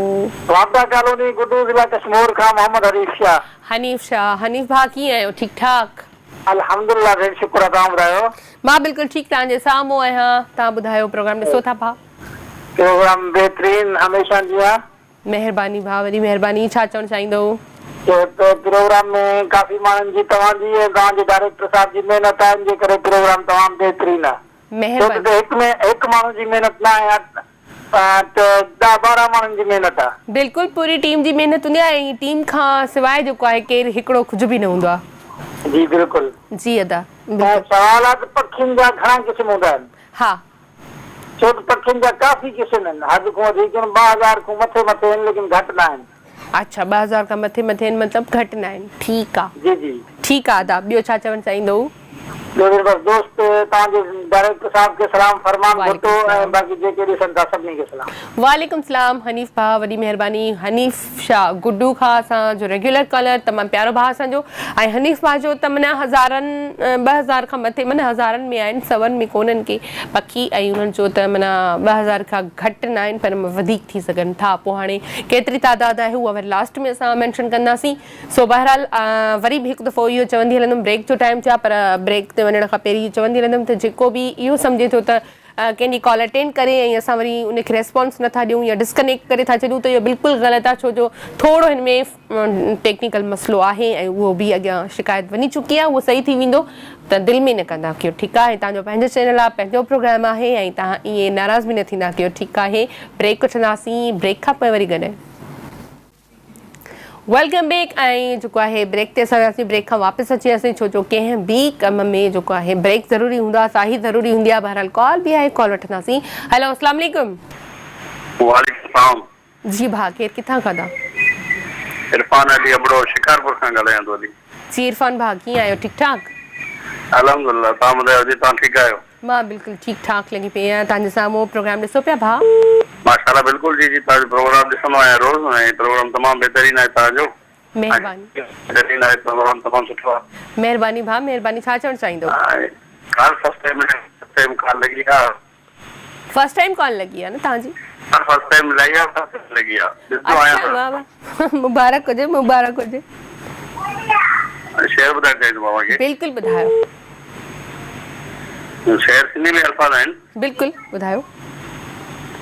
واپڊا ڪالوني گڊو ضلع ڪشمور کان محمد حنيف شاھ. حنيف شاھ حنيف ڀاء ڪيئن آهيو ٺيڪ ٺاڪ. الحمدلله ڀيڻ شڪر آ توهان ٻڌايو. مان بلڪل ٺيڪ توهان جي سامهون آهيان توهان ٻڌايو پروگرام ڏسو ٿا ڀاء. پروگرام بهترين هميشه جيان. مهرباني ڀاء وڏي مهرباني ڇا چوڻ چاهيندو. پروگرام ۾ ڪافي ماڻهن جي توهان جي ۽ توهان جي ڊائريڪٽر صاحب جي محنت آهي ان جي ڪري پروگرام تمام بهترين آهي ڇو ته مهرباني. هڪ ۾ هڪ ماڻهو جي محنت نه آهي ته ڏهه ٻارهن ماڻهن جي محنت آهي. بلڪل پوري ٽيم جي محنت هوندي آهي ۽ ٽيم کان سواء جيڪو آهي ڪير هڪڙو ڪجهه به نه هوندو آهي. جي بلڪل. جي ادا بلڪل. سوال آهي ته پکين جا گهڻا قسم هوندا آهن؟ ها. ڇو ته پکين جا ڪافي قسم آهن، حد کان وڌيڪ آهن، 2000 کان مٿي مٿي آهن ليڪن گهٽ نه آهن. اڇا 2000 کان مٿي مٿي آهن مطلب گهٽ نه آهن ٺيڪ آ. جي جي. ٺيڪ آ ادا ٻيو ڇا چوڻ چاهيندو. ٻيو وري بس دوست توهان جي ڊائريڪٽر صاحب کي سلام فرمان وعليڪم ڀٽو ۽ السلام. باقي جيڪي ڏسن ٿا سڀني کي سلام. وعليڪم السلام حنيف ڀاء وڏي مهرباني حنيف شاھ گڊو کان اسان جو ريگيولر ڪالر تمام پيارو ڀاء اسان جو ۽ حنيف ڀاء جو ته معنيٰ هزارن 2000 کان مٿي معنيٰ هزارن ۾ آهن سون ۾ ڪونهن ڪي پکي ۽ انهن جو ته معنيٰ 2000 کان گهٽ نه آهن پر وڌيڪ ٿي سگهن ٿا پوء هاڻي ڪيتري تعداد آهي اها وري لاسٽ ۾ اسان مينشن ڪنداسين سو بهرحال وري به هڪ دفعو اهو چوندي هلندم بريڪ جو ٽائيم ٿيو آهي پر بريڪ تي وڃڻ کان پهرين اهو چوندي هلندم ته جيڪو به اهو سمجهي ٿو ته ڪنهن جي ڪال اٽينڊ ڪري ۽ اسان وري ان کي ريسپانس نٿا ڏيون يا ڊسڪنيڪٽ ڪري ٿا ڇڏيون ته اهو بلڪل غلط آهي ڇو جو ٿورو هن ۾ ٽيڪنيڪل مسئلو آهي ۽ اهو به اڳيان شڪايت وڃي چڪي آهي اهو صحيح ٿي ويندو ته دل ۾ نه ڪندا ڪيو ٺيڪ آهي توهان جو پنهنجو چينل آهي پنهنجو پروگرام آهي ۽ توهان ائين ناراض به نه ٿيندا ڪيو ٺيڪ آهي بريڪ وٺنداسين بريڪ کان پوء وري گڏ welcome back ۽ جيڪو آهي بريڪ تي اسان وياسين بريڪ کان واپس اچي وياسين ڇو جو ڪنهن به ڪم ۾ جيڪو آهي بريڪ ضروري هوندو آهي ساهي ضروري هوندي آهي بهرحال ڪال به آهي ڪال وٺنداسين هيلو اسلام عليڪم. وعليڪم السلام. جي ڀاء ڪير ڪٿان کان ٿا. عرفان علي ابڙو شڪارپور کان ڳالهايان ٿو علي. جي عرفان ڀاء ڪيئن آهيو ٺيڪ ٺاڪ. الحمدلله توهان ٻڌايو جي توهان ٺيڪ آهيو. مان بلڪل ٺيڪ ٺاڪ لڳي پئي آهيان توهان جي سامهون پروگرام ڏسو پيا ڀاء. ماشاءالله بلڪل جي جي توهان جو پروگرام ڏسندو آهيان روز ۽ پروگرام تمام بهترين آهي توهان جو مهرباني. بهترين آهي پروگرام تمام سٺو آهي. مهرباني ڀاء مهرباني ڇا چوڻ چاهيندو. Call first time first time call لڳي آ. فرسٽ ٽائيم ڪال لڳي آ نه توهان جي. ها فرسٽ ٽائيم لڳي آ فرسٽ ٽائيم لڳي آ ڏسندو آهيان. اڇا واه واه مبارڪ هجي مبارڪ هجي. شعر ٻڌائڻ چاهيندم اوهان کي. بلڪل ٻڌايو. شعر سنڌي ۾ الفاظ آهن. بلڪل ٻڌايو.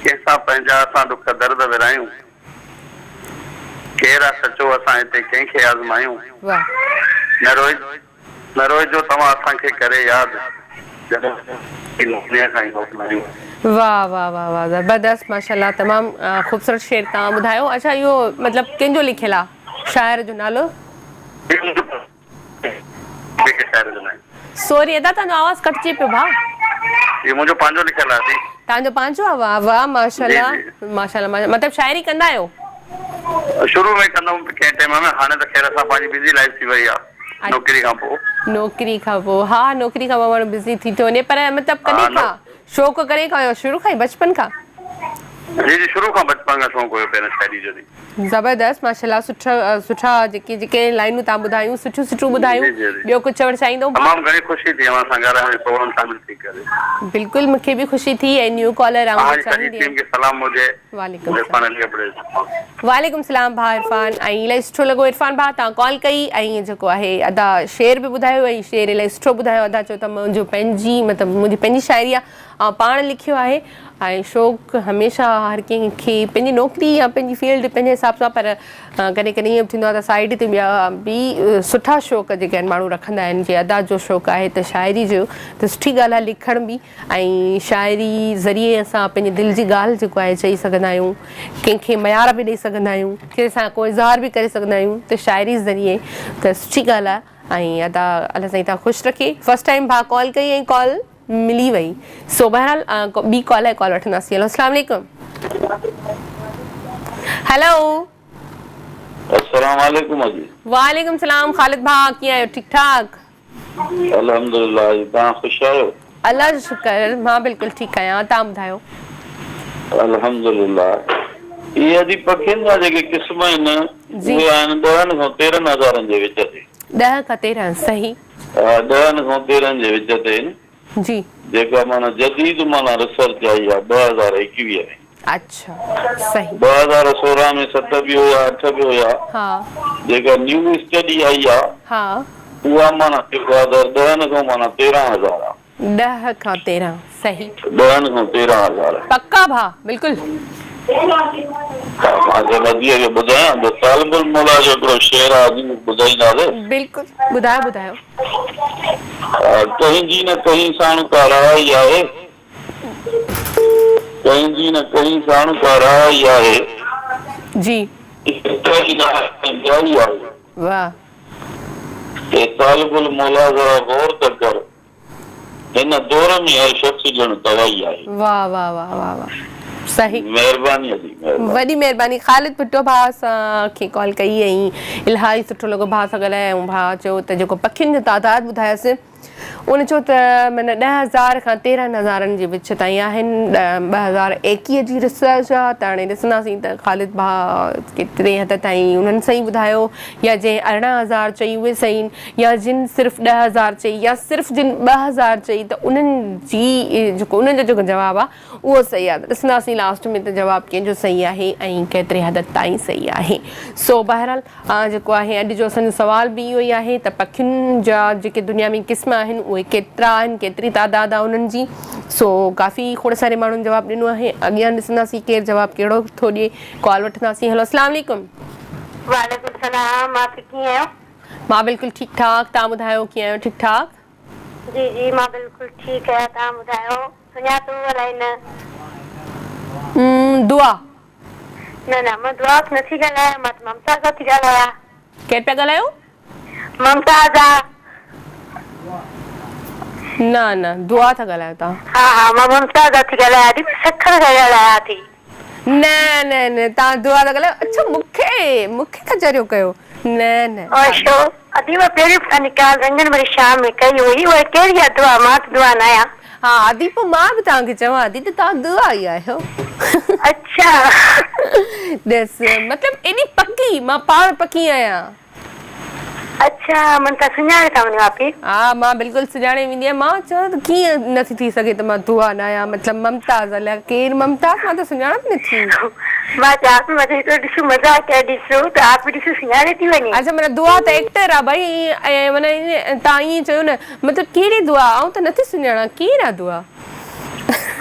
ڪنهن سان پنهنجا اسان ڏک درد ورهايون. ڪير آ سچو اسان هتي ڪنهن کي آزمايون. واه. نه روئج نه روئجو توهان اسان کي ڪري ياد جڏهن هن دنيا کان ئي موڪلايون. واه واه واه واه زبردست ماشاءالله تمام خوبصورت شعر توهان ٻڌايو اڇا اهو مطلب ڪنهن جو لکيل آ شاعر جو نالو. سوري ادا توهان جو آواز ڪٽجي پيو ڀاء. اهو منهنجو پنهنجو لکيل آهي ادي. توهان جو پنهنجو آ واه واه ماشاءالله ماشاءالله مطلب شاعري ڪندا آهيو. شروع ۾ ڪندو هوم ڪنهن ٽيم ۾ هاڻي ته خير سان پنهنجي بزي لائيف ٿي وئي آ نوڪري کان پوء. نوڪري کان پوء ها نوڪري کان پوء ماڻهو بزي ٿي ٿو وڃي پر مطلب ڪڏهن کان شوق ڪڏهن کان هيو شروع کان ئي بچپن کان. جي جي شروع کان بچپن کان شوق هيو پهريان شاعري جو جي. زبردست ماشاءالله سٺا سٺا جيڪي جيڪي لائنون توهان ٻڌايون سٺيون سٺيون ٻڌايون ٻيو ڪجهه چوڻ چاهيندو ڀاء. تمام گهڻي خوشي ٿي اوهان سان ڳالهائڻ ۽ پروگرام شامل ٿي ڪري. بلڪل مونکي به خوشي ٿي ۽ نيو ڪالر آئون اوهان به جي سڄي چاهيندي ٽيم کي سلام هجي وعليڪم عرفان السلام. علي ابڙي جي طرفان. وعليڪم السلام ڀاء عرفان ۽ الائي سٺو لڳو عرفان ڀاء توهان ڪال ڪئي ۽ جيڪو آهي ادا شعر به ٻڌايو ۽ شعر الائي سٺو ٻڌايو ادا چيو ته منهنجو پنهنجي مطلب منهنجي پنهنجي شاعري آ آئون پاڻ لکيو آهي ۽ شوق هميشه هر ڪنهن کي پنهنجي نوڪري يا پنهنجي فيلڊ پنهنجي حساب سان پر ڪڏهن ڪڏهن ائين به ٿيندو آهي ته سائيڊ تي ٻيا به سٺا شوق جيڪي آهن ماڻهو رکندا آهن جي ادا جو شوق آهي ته شاعري جو ته سٺي ڳالهه آهي لکڻ به ۽ شاعري ذريعي اسان پنهنجي دل جي ڳالهه جيڪو آهي چئي سگهندا آهيون ڪنهن کي ميار به ڏئي سگهندا آهيون ڪنهن سان ڪو اظهار به ڪري سگهندا آهيون ته شاعري ذريعي ته سٺي ڳالهه آهي ۽ ادا الله سائين توهان خوش رکي فرسٽ ٽائيم ڀاء ڪال ڪئي ۽ ڪال ملي وئي سو بهرحال ٻي ڪال آهي ڪال وٺنداسين هلو اسلام عليڪم هلو. السلام عليڪم جي. وعليڪم السلام خالد ڀاء ڪيئن آهيو ٺيڪ ٺاڪ. الحمدلله جي توهان خوش آهيو. الله جو شڪر مان بلڪل ٺيڪ آهيان توهان ٻڌايو. الحمدلله اهي ادي پکين جا جيڪي قسم آهن اهي آهن ڏهن کان تيرهن هزارن جي وچ تي. ڏهه کان 13 صحيح. ها ڏهن کان 13 جي وچ تي آهن. جي. جيڪا معنيٰ جديد معنيٰ ريسرچ آئي آهي 2021 ۾. اڇا صحيح. 2016 ۾ ست به هيا اٺ به هيا. ها. جيڪا نيو اسٽڊي آئي آ. ها. اها معنيٰ جيڪو آ ته ڏهن کان معنيٰ 13 هزار آ. ڏهه کان 13 صحيح. ڏهن کان 13 هزار. پڪا ڀاء بلڪل. ها مان چيو نديء کي ٻڌايان ته طالب الموليٰ جو هڪڙو شعر آ اڄ ٻڌائينداسين. بلڪل ٻڌايو ٻڌايو. ها ڪنهن جي نه ڪنهن ساڻ ڪا رهائي آهي. ڪنهن جي نه ڪنهن ساڻ ڪا رهائي آهي. جي. ايتري نه ڄائي آهي. واه. اي طالب الموليٰ ذرا غور ته ڪر. هن دور ۾ هر شخص ڄڻ توائي آهي. واه واه واه واه واه صحيح. مهرباني ادي مهرباني. وڏي مهرباني خالد ڀٽو ڀاء اسان کي ڪال ڪئي ۽ الهائي سٺو لڳو ڀاء سان ڳالهائي ۽ ڀاء چيو ته جيڪو پکين جو تعداد ٻڌايس. ان چيو ته معنيٰ 10,000 کان 13 هزارن جي وچ تائين آهن. 2021 جي ريسرچ آ ته هاڻي ڏسنداسين ته خالد ڀاء ڪيتري حد تائين انهن صحيح ٻڌايو يا جنهن 18,000 چئي اهي صحيح آهن يا جن صرف 10,000 چئي يا صرف جن 2,000 چئي ته انهن جي جيڪو انهن جو جيڪو جواب آ اهو صحيح آ ته ڏسنداسين لاسٽ ۾ ته جواب ڪنهن جو صحيح آهي ۽ ڪيتري حد تائين صحيح آهي سو بهرحال جيڪو آهي اڄ جو اسان جو سوال به اهو ئي آهي ته پکين جا جيڪي دنيا ۾ قسم آهن اهي ڪيترا آهن ڪيتري تعداد آهي انهن جي سو ڪافي کوڙ ساري ماڻهن جواب ڏنو آهي اڳيان ڏسنداسين ڪير جواب ڪهڙو ٿو ڏئي ڪال وٺنداسين هلو اسلام عليڪم. وعليڪم السلام آپ ڪيئن آهيو. مان بلڪل ٺيڪ ٺاڪ توهان ٻڌايو ڪيئن آهيو ٺيڪ ٺاڪ. جي جي مان بلڪل ٺيڪ آهيان توهان ٻڌايو سڃاتو الائي نه. دعا. نه نه مان دعا نه ٿي ڳالهايان مان ته ممتاز ٿي ڳالهايان. ڪير پيا ڳالهايو؟ ممتاز. نه نه دعا ٿا ڳالهايو توهان. ها ها مان ممتاز ٿي ڳالهايان ٿي مان سکر کان ڳالهايان ٿي. نه نه نه توهان دعا ٿا ڳالهايو اڇا مونکي مونکي ٿا چريو ڪيو نه نه. او شو ادي مان پهريون پنهنجي ڪال رنگن ڀري شام ۾ ڪئي هئي اها ڪهڙي آ دعا مان ته دعا نه آهيان. ها ادي پوء مان به توهان کي چوان ٿي ته توهان دعا ئي آهيو. اڇا. ڏس مطلب ايڏي پڪي مان پاڻ پڪي آهيان. اڇا من توهان سڃاڻي ٿا وڃو آپي. ها مان بلڪل سڃاڻي ويندي آهيان مان چوان ته ڪيئن نٿي ٿي سگهي ته مان دعا نه آهيان مطلب ممتاز الائي ڪير ممتاز مان ته سڃاڻان به نٿي. مان چيان آپي مان چيو هڪڙو ڏسون مذاق ڪري ڏسون ته آپي ڏسون سڃاڻي ٿي وڃي. اڇا معنيٰ دعا ته ايڪٽر آ ڀائي ۽ معنيٰ توهان ائين چيو نه مطلب ڪهڙي دعا آئون ته نٿي سڃاڻان ڪير آ دعا.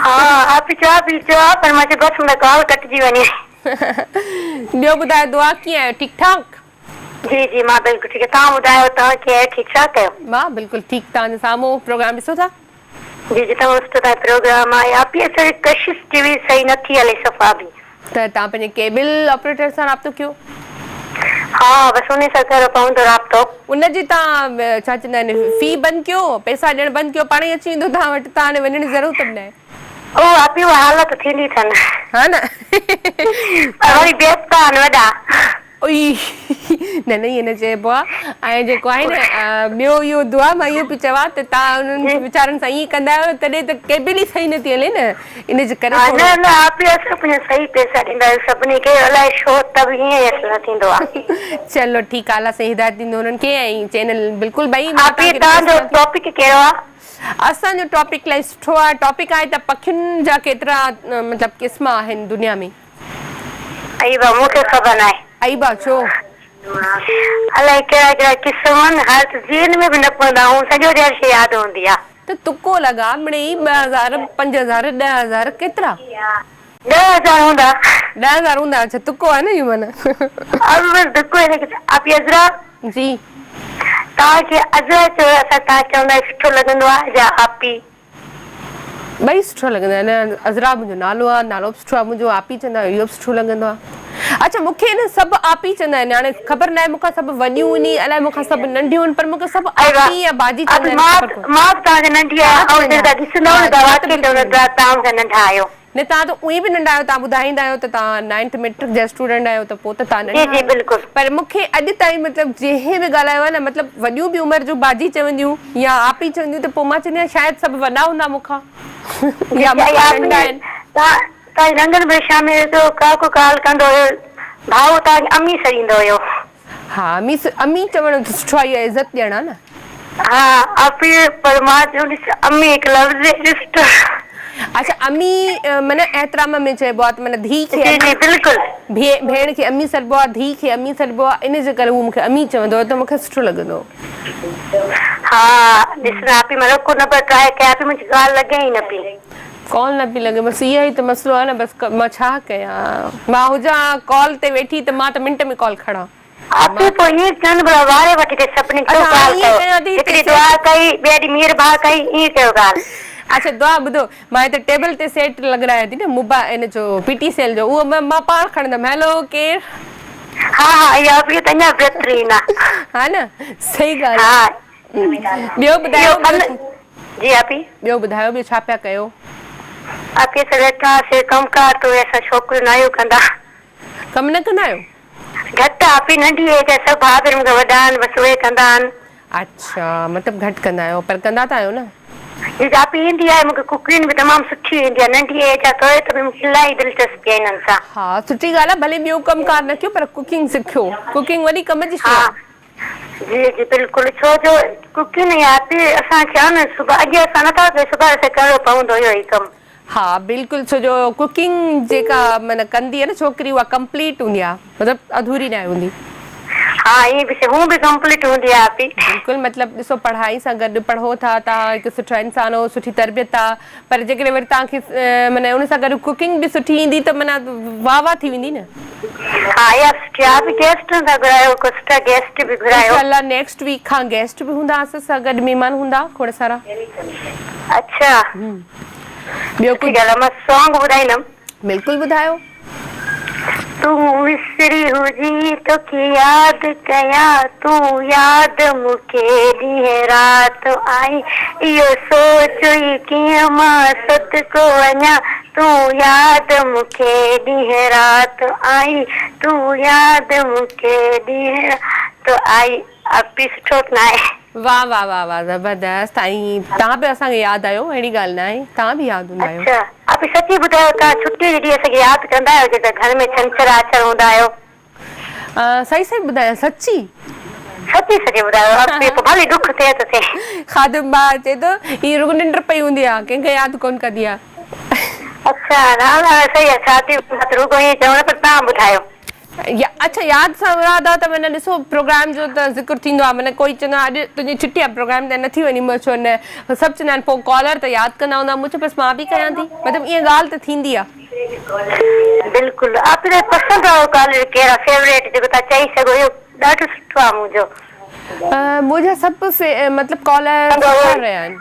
ها آپي چوان پئي چوان پر مان چيو بس متان ڪال ڪٽجي وڃي. ٻيو ٻڌايو دعا ڪيئن آهيو ٺيڪ ٺاڪ. جي جي مان بلڪل ٺيڪ توهان ٻڌايو توهان ڪيئن آهيو ٺيڪ ٺاڪ آهيو. مان بلڪل ٺيڪ توهان جي سامهون پروگرام ڏسو ٿا. جي جي تمام سٺو توهان جو پروگرام آهي آپي اسان جي ڪشش ٽي وي صحيح نٿي هلي صفا به. ته توهان پنهنجي ڪيبل آپريٽر سان رابطو ڪيو. ها بس انهي سان ڪرڻو پوندو رابطو. ان جي توهان ڇا چوندا آهن في بند ڪيو پئسا ڏيڻ بند ڪيو پاڻ ئي اچي ويندو توهان وٽ توهان ڏي وڃڻ جي ضرورت به ناهي. او آپي اها حالت ٿيندي اٿن. ها نه. پر وري بيوقوف آهن وڏا. اوئي نه نه ائين نه چئبو آ ۽ جيڪو آهي نه ٻيو اهو دعا مان اهو پئي چوان ته توهان انهن ويچارن سان ائين ڪندا آهيو تڏهن ته ڪيبل ئي صحيح نٿي هلي نه ان جي ڪري ها نه نه آپي اسان پنهنجا صحيح پئسا ڏيندا آهيون سڀني کي الائي ڇو ته به ائين ئي اصل نه ٿيندو آ. چلو ٺيڪ آ الله سائين هدايت ڏيندو انهن کي ۽ چينل بلڪل ڀئي مان آپي توهان کي توهان رڪويسٽ جو ڪيان ٿي. ٽاپڪ ڪهڙو آ؟ اسان جو ٽاپڪ الاهي سٺو آ ٽاپڪ آهي ته پکين جا ڪيترا مطلب قسم آهن دنيا ۾. ائي با مون کي خبر ناهي. ائي با ڇو؟ الائي ڪهڙا ڪهڙا قسم آهن هاڻ ته ذهن ۾ به نه پوندا هون سڄو ڏينهن شي ياد هوندي آ. ته تڪو لڳا مڙئي 2000 5000 10000 ڪيترا؟ 10000 هوندا. 10000 هوندا اڇا تڪو آهي نه اهو معنيٰ. ابي بس تڪو هن کي آپي عذرا. جي. توهان کي عذرا چيو اسان توهان چوندا آهيو سٺو لڳندو آ يا آپي. ٻئي سٺو لڳندا آهن عذرا منهنجو نالو آهي نالو به سٺو آهي منهنجو آپي چوندا آهن اهو به سٺو لڳندو آهي اڇا مون کي نه سڀ آپي چوندا آهن هاڻي خبر ناهي مون کان سڀ وڏيون آهن الائي مون کان سڀ ننڍيون آهن پر مون کي سڀ آپي يا باجي چوندا آهن خبر ڪونهي. مان به توهان کان ننڍي آهيان ۽ جڏهن توهان ڏسندؤ نه ته واقعي چوندؤ ته توهان مون کان ننڍا آهيو. نه توهان ته اونئي به ننڍا آهيو توهان ٻڌائيندا آهيو ته توهان نائنٿ ميٽرڪ جا اسٽوڊنٽ آهيو ته پوء ته توهان جي ننڍا جي آهيو بلڪل. پر مون کي اڄ تائين مطلب جنهن به ڳالهايو آهي نه مطلب وڏيون به عمر جون باجي چونديون يا آپي چونديون ته پوء مان چوندي آهيان شايد سڀ وڏا هوندا مون کان جي يا جي مون ۽ کان آپي ننڍا آهن. توهان توهان جي رنگن ڀري شام ۾ هڪڙو ڪاڪو ڪال ڪندو هيو ڀائو توهان کي امي سڏيندو هيو. ها امي امي چوڻ سٺو آهي اها عزت ڏيڻ آهي نه. ها آپي پر مان چيو ڏس امي هڪ لفظ ايڏو سٺو. اڇا امي معنيٰ احترام ۾ چئبو آهي ته معنيٰ ڌيء کي جي امي جي بلڪل. ڀيڻ کي امي سڏبو آهي ڌيء کي امي سڏبو آهي ان جي ڪري هو مون کي امي چوندو هو ته مون کي سٺو لڳندو هو. ها ڏس نه آپي مان رکو نمبر ٽرائي ڪيان پئي منهنجي ڳالهه لڳي ئي نه پئي. ڪال نه پئي لڳي بس اها ئي ته مسئلو آهي نه بس مان ڇا ڪيان مان هجان ڪال تي ويٺي ته مان ته منٽ ۾ ڪال کڻان. آپي پوء ائين ڪيو نه ڀلا واري وٺي ته سڀني ڇو اڇا ڳالهه ائين ڪيو ڪيان ٿي هڪڙي دعا ڪئي ٻئي ڏينهن مير ڀاء ڪئي ائين ڪيو ڳالهه. اڇا دعا ٻڌو مان هتي ٽيبل تي سيٽ لڳرايان ٿي نه موبا ان جو پي ٽي سيل جو اهو مان پاڻ کڻندم هيلو ڪير. ها ها اها به ته اڃا بهترين آ. ها نه صحيح ڳالهه ها ٻيو ٻڌايو اهو فن جي آپي. ٻيو ٻڌايو ٻيو ڇا پيا ڪيو. آپي اسان ويٺا هئاسين ڪم ڪار ته اهي اسان ڇوڪريون ناهيون ڪندا. ڪم نه ڪندا آهيو. گهٽ آپي ننڍي ايج آهي سڀ ڀاء ڀيڻ مون کان وڏا آهن بس اهي ڪندا آهن. اڇا مطلب گهٽ ڪندا آهيو پر ڪندا ته آهيو نه. جي جاپي ايندي آهي مونکي ڪوڪنگ به تمام سٺي ايندي آهي ننڍي ايج آهي توڙي ته به مونکي الاهي دلچسپي آهي انهن سان. ها سٺي ڳالهه آهي ڀلي ٻيو ڪم ڪار نه ڪيو پر ڪوڪنگ سکيو ڪوڪنگ وڏي ڪم جي شي ها آهي. جي جي بلڪل ڇو جو ڪوڪنگ ۽ آپي اسان کي آهي نه صبح اڄ اسان نٿا ڪيون سڀاڻي اسان کي ڪرڻو پوندو اهو ئي ڪم. ها بلڪل ڇو جو ڪوڪنگ جيڪا معنيٰ ڪندي آهي نه ڇوڪري اها ڪمپليٽ هوندي آهي مطلب اڌوري ناهي هوندي. ها ائين به هون به ڪمپليٽ هوندي آهي آپي. بلڪل مطلب ڏسو پڙهائي سان گڏ پڙهو ٿا توهان هڪ سٺا انسان هو سٺي تربيت آ پر جيڪڏهن وري توهان کي معنيٰ ان سان گڏ ڪوڪنگ به سٺي ايندي ته معنيٰ واه واه ٿي ويندي نه. ها اها به سٺي آ آپي گيسٽ نه ٿا گهرايو ڪو سٺا گيسٽ به گهرايو. انشاء الله نيڪسٽ ويڪ کان گيسٽ به هوندا اسان سان گڏ مهمان هوندا کوڙ سارا. اڇا ٻيو سٺي ڪجهه. ڳالهه آ مان سانگ ٻڌائيندم. بلڪل ٻڌايو. تون وسري هجين توکي ياد ڪيان تون ياد مونکي ڏينهن رات آئين اهو سوچ ئي ڪيئن مان صدقو وڃان تون ياد مونکي ڏينهن رات آئين تون ياد مونکي ڏينهن رات آئين آپي سٺو ته ناهي. واه واه واه واه زبردست ۽ توهان به اسان کي ياد آهيو اهڙي ڳالهه ناهي توهان به ياد هوندا آهيو. اڇا آپي سچي ٻڌايو توهان ڇٽي جي ڏينهن اسان کي ياد ڪندا آهيو جڏهن گهر ۾ ڇنڇر آچر هوندا آهيو. صحيح صحيح ٻڌايان سچي. سچي سچي ٻڌايو آپي پوء ڀلي ڏک ٿئي ته ٿئي. خادم ڀاء چئي ٿو هي رڳو ننڊ پئي هوندي آ ڪنهن کي ياد ڪونه ڪندي آ. اڇا نه نه صحيح آ شادي رڳو ائين چوڻ پر توهان ٻڌايو. اڇا ياد سان مراد آ ته معنيٰ ڏسو پروگرام جو ته ذڪر ٿيندو آ معنيٰ ڪوئي چوندو آ اڄ تنهنجي ڇٽي آ پروگرام تي نٿي وڃين مون چيو نه سڀ چوندا آهن پوء ڪالر ته ياد ڪندا هوندا مون چيو بس مان به ڪيان ٿي مطلب ائين ڳالهه ته ٿيندي آ. بلڪل آپي جو پسند وارو ڪالر ڪهڙو آ فيوريٽ جيڪو توهان چئي سگهو اهو ڏاڍو سٺو آ منهنجو. منهنجا سڀ مطلب ڪالر سٺا رهيا آهن.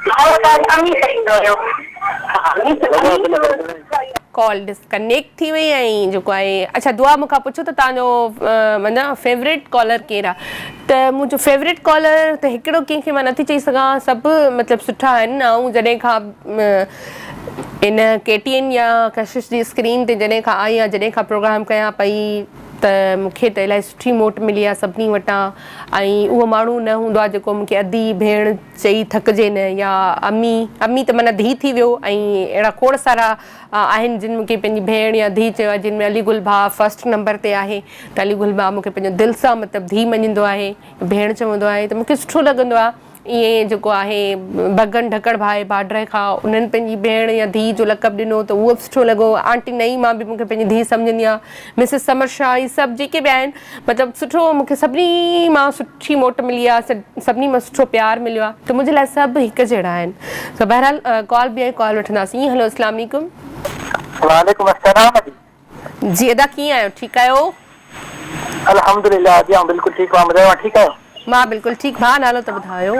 ڪال ڊسڪنيڪٽ ٿي وئي ۽ جيڪو آهي اڇا دعا مون کان پڇو ته توهان جو معنيٰ فيوريٽ ڪالر ڪير آهي ته منهنجو فيوريٽ ڪالر ته هڪڙو ڪنهن کي مان نٿي چئي سگهان سڀ مطلب سٺا آهن آئون جڏهن کان ان ڪي ٽي اين يا ڪشش جي اسڪرين تي جڏهن کان آئي آهيان جڏهن کان پروگرام ڪيان پئي ته مون کي ته الاهي سٺي موٽ ملي آهي سڀني وٽان ۽ اهو ماڻهو نه هوندو آهي جيڪو مون کي ادي ڀيڻ چئي ٿڪجي نه يا امي، امي ته معنيٰ ڌيء ٿي ويو ۽ اهڙا کوڙ سارا آهن جن مون کي پنهنجي ڀيڻ يا ڌيء چيو آهي جن ۾ علي گل ڀاء فرسٽ نمبر تي آهي ته علي گل ڀاء مون کي پنهنجو دل سان مطلب ڌيء مڃيندو آهي ڀيڻ چوندو آهي ته مون کي سٺو لڳندو آهي ائين جيڪو آهي ڀڳن ڍڪڻ ڀائي باڊري کان انهن پنهنجي ڀيڻ يا ڌيء جو لقب ڏنو ته اهو به سٺو لڳو آنٽي نعيمه به مون کي پنهنجي ڌيء سمجهندي آهي مسز ثمر شاهه هي سڀ جيڪي به آهن مطلب سٺو مون کي سڀني مان سٺي موٽ ملي آهي سڀني مان سٺو پيار مليو آهي ته منهنجي لاء سڀ هڪ جهڙا آهن ته بهرحال ڪال به آئي ڪال وٺنداسين هلو اسلام عليڪم. وعليڪم السلام جي. جي ادا ڪيئن آهيو ٺيڪ آهيو. الحمدلله جي آئون بلڪل ٺيڪ آهيان ٻڌايو اوهان ٺيڪ آهيو. مان بلڪل ٺيڪ ڀاء نالو ته ٻڌايو.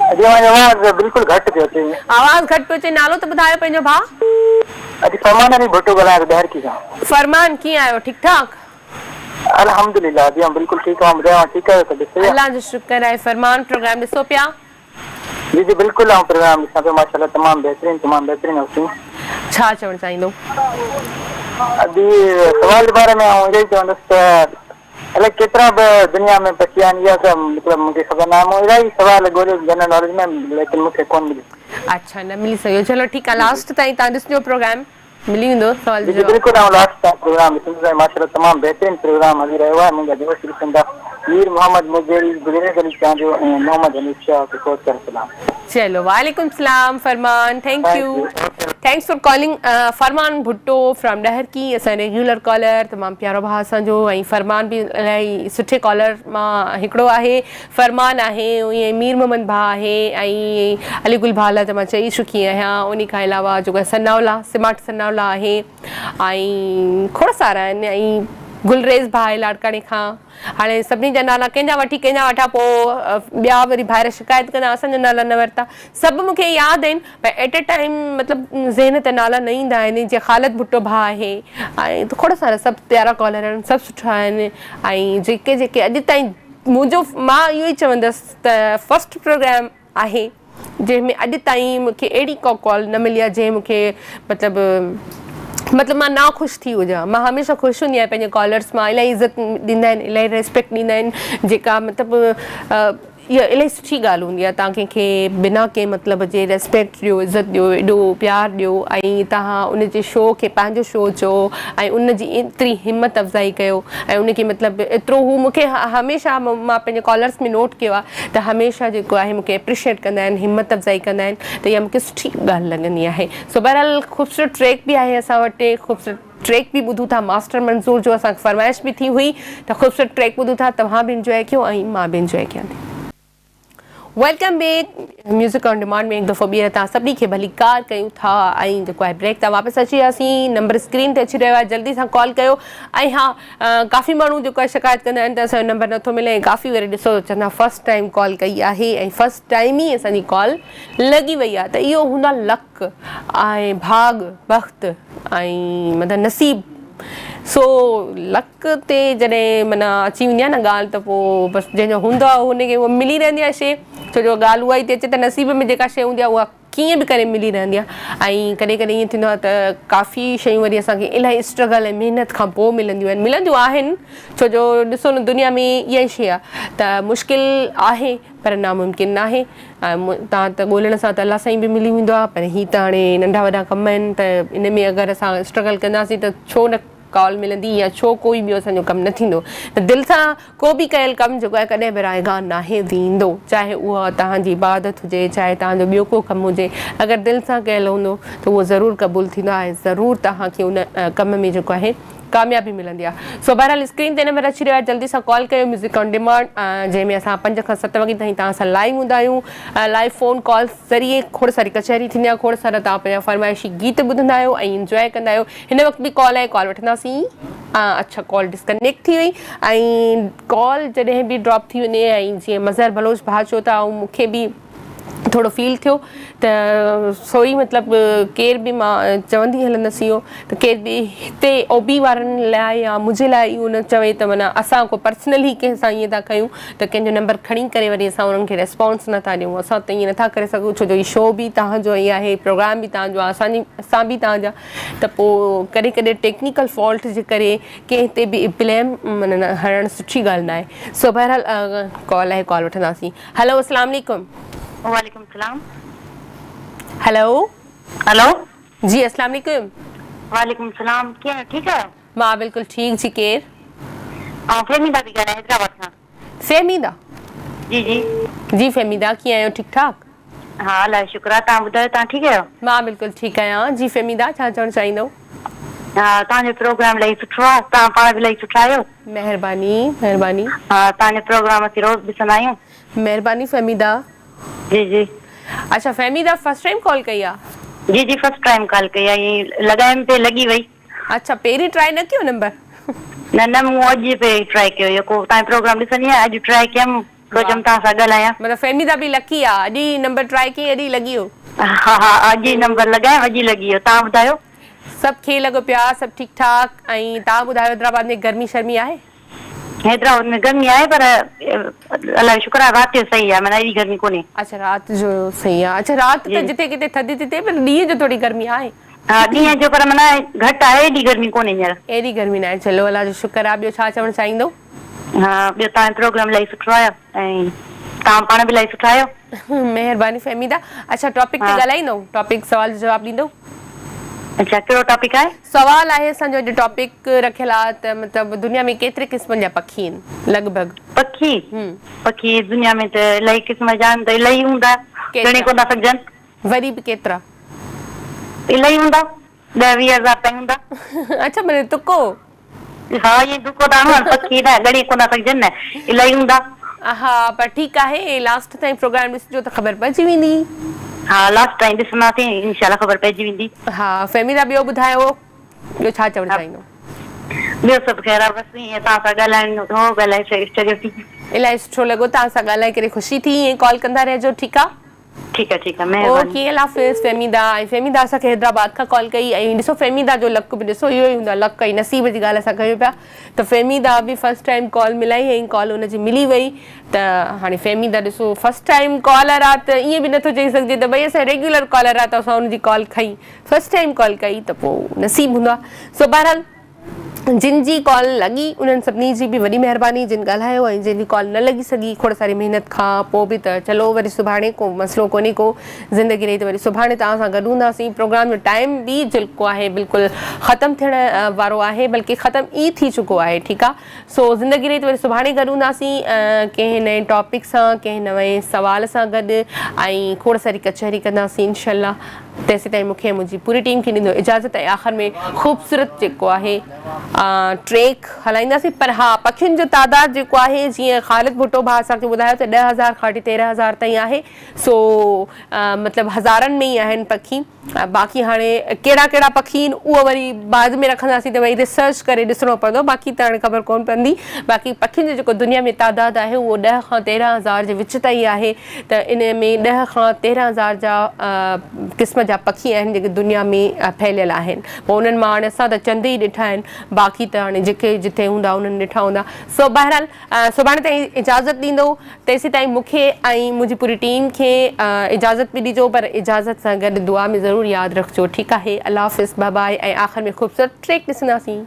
ادي اوهان جو آواز بلڪل گهٽ پيو اچي. آواز گهٽ پيو اچي نالو ته ٻڌايو پنهنجو ڀاء. ادي فرمان علي ڀٽو ڳالهايان ٿو ڏهرڪي کان. فرمان ڪيئن آهيو ٺيڪ ٺاڪ. الحمدلله ادي آئون بلڪل ٺيڪ آهيان ٻڌايو اوهان ٺيڪ آهيو طبيعت صحيح آهي. الله جو شڪر آهي فرمان پروگرام ڏسو پيا. جي جي بلڪل آئون پروگرام ڏسان پيو ماشاءالله تمام بهترين تمام بهترين هوسٽنگ. ڇا چوڻ چاهيندو. ادي سوال جي باري ۾ آئون اهو ئي چوندس ته الائي ڪيترا به دنيا ۾ پکي آهن اها ته مطلب مونکي خبر ناهي مون الاهي سوال ڳوليو جنرل ناليج ۾ ليڪن مونکي ڪونه مليو. اڇا نه ملي سگهيو چلو ٺيڪ آ لاسٽ تائين توهان ڏسجو پروگرام ملي ويندو سوال جو جي جي جواب. بلڪل آئون لاسٽ تائين پروگرام ڏسندس ۽ ماشاءالله تمام بهترين پروگرام هلي رهيو آهي منهنجا دوست ڏسن ٿا مير محمد مجيري گلريز علي چانڊيو ۽ محمد حنيف شاهه کي ڪوٽ ڪري سلام. چلو وعليڪم سلام Farman thank you thanks for calling Farman Bhutto from Daharki اسان ريگيولر ڪالر تمام پيارو ڀاء اسان جو ۽ فرمان به الاهي سٺي ڪالر مان هڪڙو آهي فرمان آهي ائين مير محمد ڀاء آهي ۽ علي گل ڀاء لاء ته مان چئي چڪي آهيان انهي کان علاوه جيڪو آهي ثناء الله سماٽ ثناء الله آهي ۽ کوڙ سارا آهن ۽ گلريز ڀاء آهي لاڙڪاڻي کان هاڻي سڀني جا نالا ڪنهن جا وٺي ڪنهن جا وٺان پوء ٻيا وري ڀائر شڪايت ڪندا اسان جا نالا نه ورتا سڀ مون کي ياد آهن پر ايٽ اي ٽائيم مطلب ذهن تي نالا نه ايندا آهن جيئن خالد ڀٽو ڀاء آهي ۽ کوڙ سارا سڀ پيارا ڪالر آهن سڀ سٺا آهن ۽ جيڪي جيڪي اڄ تائين منهنجو مان اهو ئي چوندس ته فرسٽ پروگرام آهي جنهن ۾ اڄ تائين مون کي اهڙي ڪا ڪال نه ملي آهي جنهن مون کي مطلب مطلب مان نا خوش ٿي هجان مان هميشه خوش هوندي آهيان پنهنجي ڪالرس مان الاهي عزت ڏيندا آهن الاهي ريسپيڪٽ ڏيندا آهن جيڪا مطلب اها الاهي سٺي ڳالهه هوندي آهي توهان ڪنهن کي بنا ڪنهن مطلب جي ريسپيڪٽ ڏيو عزت ڏيو ايڏو پيار ڏيو ۽ توهان ان جي شو کي پنهنجو شو چئو ۽ ان جي ايتري همت افزائي ڪيو ۽ ان کي مطلب ايترو هو مون کي هميشه مان پنهنجي ڪالرس ۾ نوٽ ڪيو آهي ته هميشه جيڪو آهي مون کي اپريشيئيٽ ڪندا آهن همت افزائي ڪندا آهن ته اها مون کي سٺي ڳالهه لڳندي آهي سو بهرحال خوبصورت ٽريڪ به آهي اسان وٽ خوبصورت ٽريڪ به ٻڌون ٿا ماسٽر منظور جو اسان کي فرمائش به ٿي هئي ته خوبصورت ٽريڪ ٻڌون ٿا توهان به انجوائي ڪيو ۽ مان به انجوائي ڪيان ٿي. Welcome back music on demand ۾ هڪ دفعو ٻيهر توهان سڀني کي ڀليڪار ڪيون ٿا ۽ جيڪو آهي بريڪ تان واپس اچي وياسين نمبر اسڪرين تي اچي رهيو آهي جلدي سان ڪال ڪيو ۽ ها ڪافي ماڻهو جيڪو آهي شڪايت ڪندا آهن ته اسان جو نمبر نٿو ملي ۽ ڪافي وري ڏسو چوندا فرسٽ ٽائيم ڪال ڪئي آهي ۽ فرسٽ ٽائيم ئي اسان جي ڪال لڳي وئي آهي ته اهو هوندو آهي لڪ ۽ ڀاڳ بخت ۽ مطلب نصيب سو لڪ تي جڏهن معنيٰ اچي ويندي آهي نه ڳالهه ته پوء بس جنهن جو هوندو آهي ان کي اها ملي رهندي آهي شيء ڇو جو ڳالهه اها ئي ٿي اچي ته نصيب ۾ جيڪا شيء هوندي آهي اها ڪيئن به ڪري ملي رهندي آهي ۽ ڪڏهن ڪڏهن ائين ٿيندو آهي ته ڪافي شيون وري اسان کي الاهي اسٽرگل ۽ محنت کان پوء ملنديون آهن ملنديون آهن ڇو جو ڏسو نه دنيا ۾ اها ئي شيء آهي ته مشڪل آهي پر ناممڪن ناهي ۽ تان ته ڳولڻ سان ته الله سائين به ملي ويندو آهي پر هي ته هاڻي ننڍا وڏا ڪم آهن ته ان ۾ اگر اسان اسٽرگل ڪنداسين ته ڇو نه ڪال ملندي يا ڇو ڪوئي ٻيو اسان جو ڪم نه ٿيندو ته دل سان ڪو به ڪيل ڪم جيڪو آهي ڪڏهن به رائگان ناهي ويندو چاهي اها توهان جي عبادت هجي چاهي توهان جو ٻيو ڪو ڪم هجي اگر دل سان ڪيل هوندو ته اهو ضرور قبول ٿيندو آهي ضرور توهان کي ان ڪم ۾ جيڪو آهي ڪاميابي ملندي آهي سو بهرحال اسڪرين تي نمبر اچي رهيو آهي جلدي سان ڪال ڪيو ميوزڪ آن ڊيمانڊ جنهن ۾ اسان 5 کان 7 وڳي تائين توهان سان لائيو هوندا آهيون لائيو فون ڪالز ذريعي کوڙ ساري ڪچهري ٿيندي آهي کوڙ سارا توهان پنهنجا فرمائشي گيت ٻڌندا آهيو ۽ انجواء ڪندا آهيو هن وقت به ڪال آئي ڪال وٺنداسين اڇا ڪال ڊسڪنيڪٽ ٿي وئي ۽ ڪال جڏهن به ڊراپ ٿي وڃي ۽ جيئن مظهر بلوچ ڀاء چيو ته آئون مونکي به ٿورو فيل ٿيو ته سوري مطلب ڪير به مان چوندي هلندس اهو ته ڪير به هتي او بي وارن لاء يا منهنجي لاء اهو نه چوي ته معنيٰ اسان ڪو پرسنلي ڪنهن سان ائين ٿا ڪيون ته ڪنهن جو نمبر کڻي ڪري وري اسان انهن کي ريسپانس نه ٿا ڏيون اسان ته ائين نه ٿا ڪري سگهون ڇو جو هي شو به توهان جو ئي آهي پروگرام به توهان جو آهي اسان جي اسان به توهان جا ته پوء ڪڏهن ڪڏهن ٽيڪنيڪل فالٽ جي ڪري ڪنهن تي به بليم معنيٰ هڻڻ سٺي ڳالهه ناهي سو بهرحال ڪال آهي ڪال وٺنداسين هلو اسلام عليڪم. وعليڪم السلام. هلو. هلو. جي اسلام عليڪم. وعليڪم السلام ڪيئن آهيو ٺيڪ آهيو. مان بلڪل ٺيڪ جي ڪير. آئون فهميده پئي ڳالهايان حيدرآباد کان. فهميده. جي جي. جي فهميده ڪيئن آهيو ٺيڪ ٺاڪ. ها الله جو شڪر آهي توهان ٻڌايو توهان ٺيڪ آهيو. مان بلڪل ٺيڪ آهيان جي فهميده ڇا چوڻ چاهيندو. ها توهان جو پروگرام الاهي سٺو آهي توهان پاڻ به الاهي سٺا آهيو. مهرباني مهرباني. ها توهان جو پروگرام اسين روز ڏسندا آهيون. مهرباني فهميده. جي جي. اڇا فهميده فرسٽ ٽائيم ڪال ڪئي آ. جي جي فرسٽ ٽائيم ڪال ڪئي آ ائين لڳايم پئي لڳي وئي. اڇا پهرين ٽرائي نه ڪيو نمبر. نه نه مون اڄ پئي ٽرائي ڪيو يڪو توهان جو پروگرام ڏسندي آهيان اڄ ٽرائي ڪيم سوچيم توهان سان ڳالهايان. مطلب فهميده به لڪي آ اڄ ئي نمبر ٽرائي ڪيئي اڄ ئي لڳي ويو. ها ها اڄ ئي نمبر لڳايم اڄ ئي لڳي ويو توهان ٻڌايو. سڀ کيل لڳو پيو آ سڀ ٺيڪ ٺاڪ ۽ توهان ٻڌايو حيدرآباد ۾ گرمي شرمي آهي. حيدرآباد ۾ گرمي آهي پر الله جو شڪر آهي رات جو صحيح آهي معنيٰ ايڏي گرمي ڪونهي. اڇا رات جو صحيح آهي اڇا رات ته جتي ڪٿي ٿڌي ٿي ٿئي پر ڏينهن جو ٿوري گرمي آهي. ها ڏينهن جو پر معنيٰ گهٽ آهي ايڏي گرمي ڪونهي هينئر. ايڏي گرمي ناهي چلو الله جو شڪر آهي ٻيو ڇا چوڻ چاهيندو. ها ٻيو توهان جو پروگرام الاهي سٺو آهي ۽ توهان پاڻ به الاهي سٺا آهيو. مهرباني فهميده اڇا ٽاپڪ تي ڳالهائيندو ٽاپڪ سوال جو جواب ڏيندو. اڇا ڪهڙو ٽاپڪ آهي. سوال آهي اسان جو اڄ ٽاپڪ رکيل آ ته مطلب دنيا ۾ ڪيتري قسمن جا پکي آهن لڳ ڀڳ. پکي پکي دنيا ۾ ته الاهي قسم جا آهن ته الاهي هوندا ڳڻي ڪونه ٿا سگهجن. وري به ڪيترا. الاهي هوندا ڏهه 20 هزار تائين هوندا. اڇا معني تڪو. ها ائين تڪو ته آڻو هاڻ پکي نه ڳڻي ڪونه ٿا سگهجن نه الاهي هوندا. ها پر ٺيڪ آهي لاسٽ تائين پروگرام ڏسجو ته خبر پئجي ويندي. ها لاسٽ تائين ڏسنداسين انشاء الله خبر پئجي ويندي. ها فهميده ٻيو ٻڌايو ٻيو ڇا چوڻ چاهيندو. ٻيو سڀ خير آ بس ائين توهان سان ڳالهائڻ هو ڳالهائي ڇڏيوسين. الاهي سٺو لڳو توهان سان ڳالهائي ڪري خوشي ٿي ائين ڪال ڪندا رهجو ٺيڪ آ. ٺيڪ آ ٺيڪ آ مهرباني. اوڪي الله حافظ فهميده ۽ فهميده اسان کي حيدرآباد کان ڪال ڪئي ۽ ڏسو فهميده جو لڪ به ڏسو اهو ئي هوندو آ لڪ ۽ نصيب جي ڳالهه اسان ڪيون پيا ته فهميده به فرسٽ ٽائيم ڪال ملائي ۽ ڪال ان جي ملي وئي ته هاڻي فهميده ڏسو فرسٽ ٽائيم ڪالر آ ته ائين به نٿو چئي سگهجي ته ڀئي اسان ريگيولر ڪالر آ ته اسان ان جي ڪال کنئي فرسٽ ٽائيم ڪال ڪئي ته پوء نصيب هوندو آ سو بهرحال جن جي ڪال لڳي انهن سڀني جي به وڏي مهرباني جن ڳالهايو ۽ جن جي ڪال نه لڳي سگهي کوڙ ساري محنت کان پوء به ته چلو وري سڀاڻي ڪو مسئلو ڪونهي ڪو زندگي رهي ته وري سڀاڻي توهان سان گڏ هونداسين پروگرام جو ٽائيم به جيڪو آهي بلڪل ختم ٿيڻ وارو آهي بلڪه ختم ئي ٿي چڪو آهي ٺيڪ آ سو زندگي رهي ته وري سڀاڻي گڏ هونداسين ڪنهن نئين ٽاپڪ سان ڪنهن نئين سوال سان گڏ ۽ کوڙ ساري ڪچهري ڪنداسين انشاء الله تيسيتائين مون کي ۽ منهنجي پوري ٽيم کي ڏيندو اجازت ۽ آخر ۾ خوبصورت جيڪو آهي ٽريڪ هلائينداسين پر ها پکين جو تعداد جيڪو آهي جيئن خالد ڀٽو ڀاء اسان کي ٻڌايو ته 10000 کان وٺي 13000 تائين آهي سو مطلب هزارن ۾ ئي آهن پکي باقي هاڻي ڪهڙا ڪهڙا پکي آهن اهو وري بعد ۾ رکنداسين ته وري ريسرچ ڪري ڏسڻو پوندو باقي ته هاڻي خبر ڪونه پوندي باقي پکين جو جيڪو دنيا ۾ تعداد آهي اهو 10 کان 13000 جي وچ تائين آهي ته ان ۾ 10 کان 13 هزار جا قسم جا پکي آهن جيڪي دنيا ۾ ڦهليل آهن پوء انهن مان هاڻي اسان ته چند ئي ڏٺا آهن باقي ته هاڻي جيڪي جٿي هوندا انهن ڏٺا هوندا سو بهرحال سڀاڻي تائين اجازت ڏيندو تيسيتائين مون کي ۽ منهنجي پوري ٽيم کي اجازت به ڏجو پر اجازت سان گڏ دعا ۾ ضرور ياد رکجو ٺيڪ آهي الله حافظ باء باء ۽ آخر ۾ خوبصورت ٽريڪ ڏسنداسين.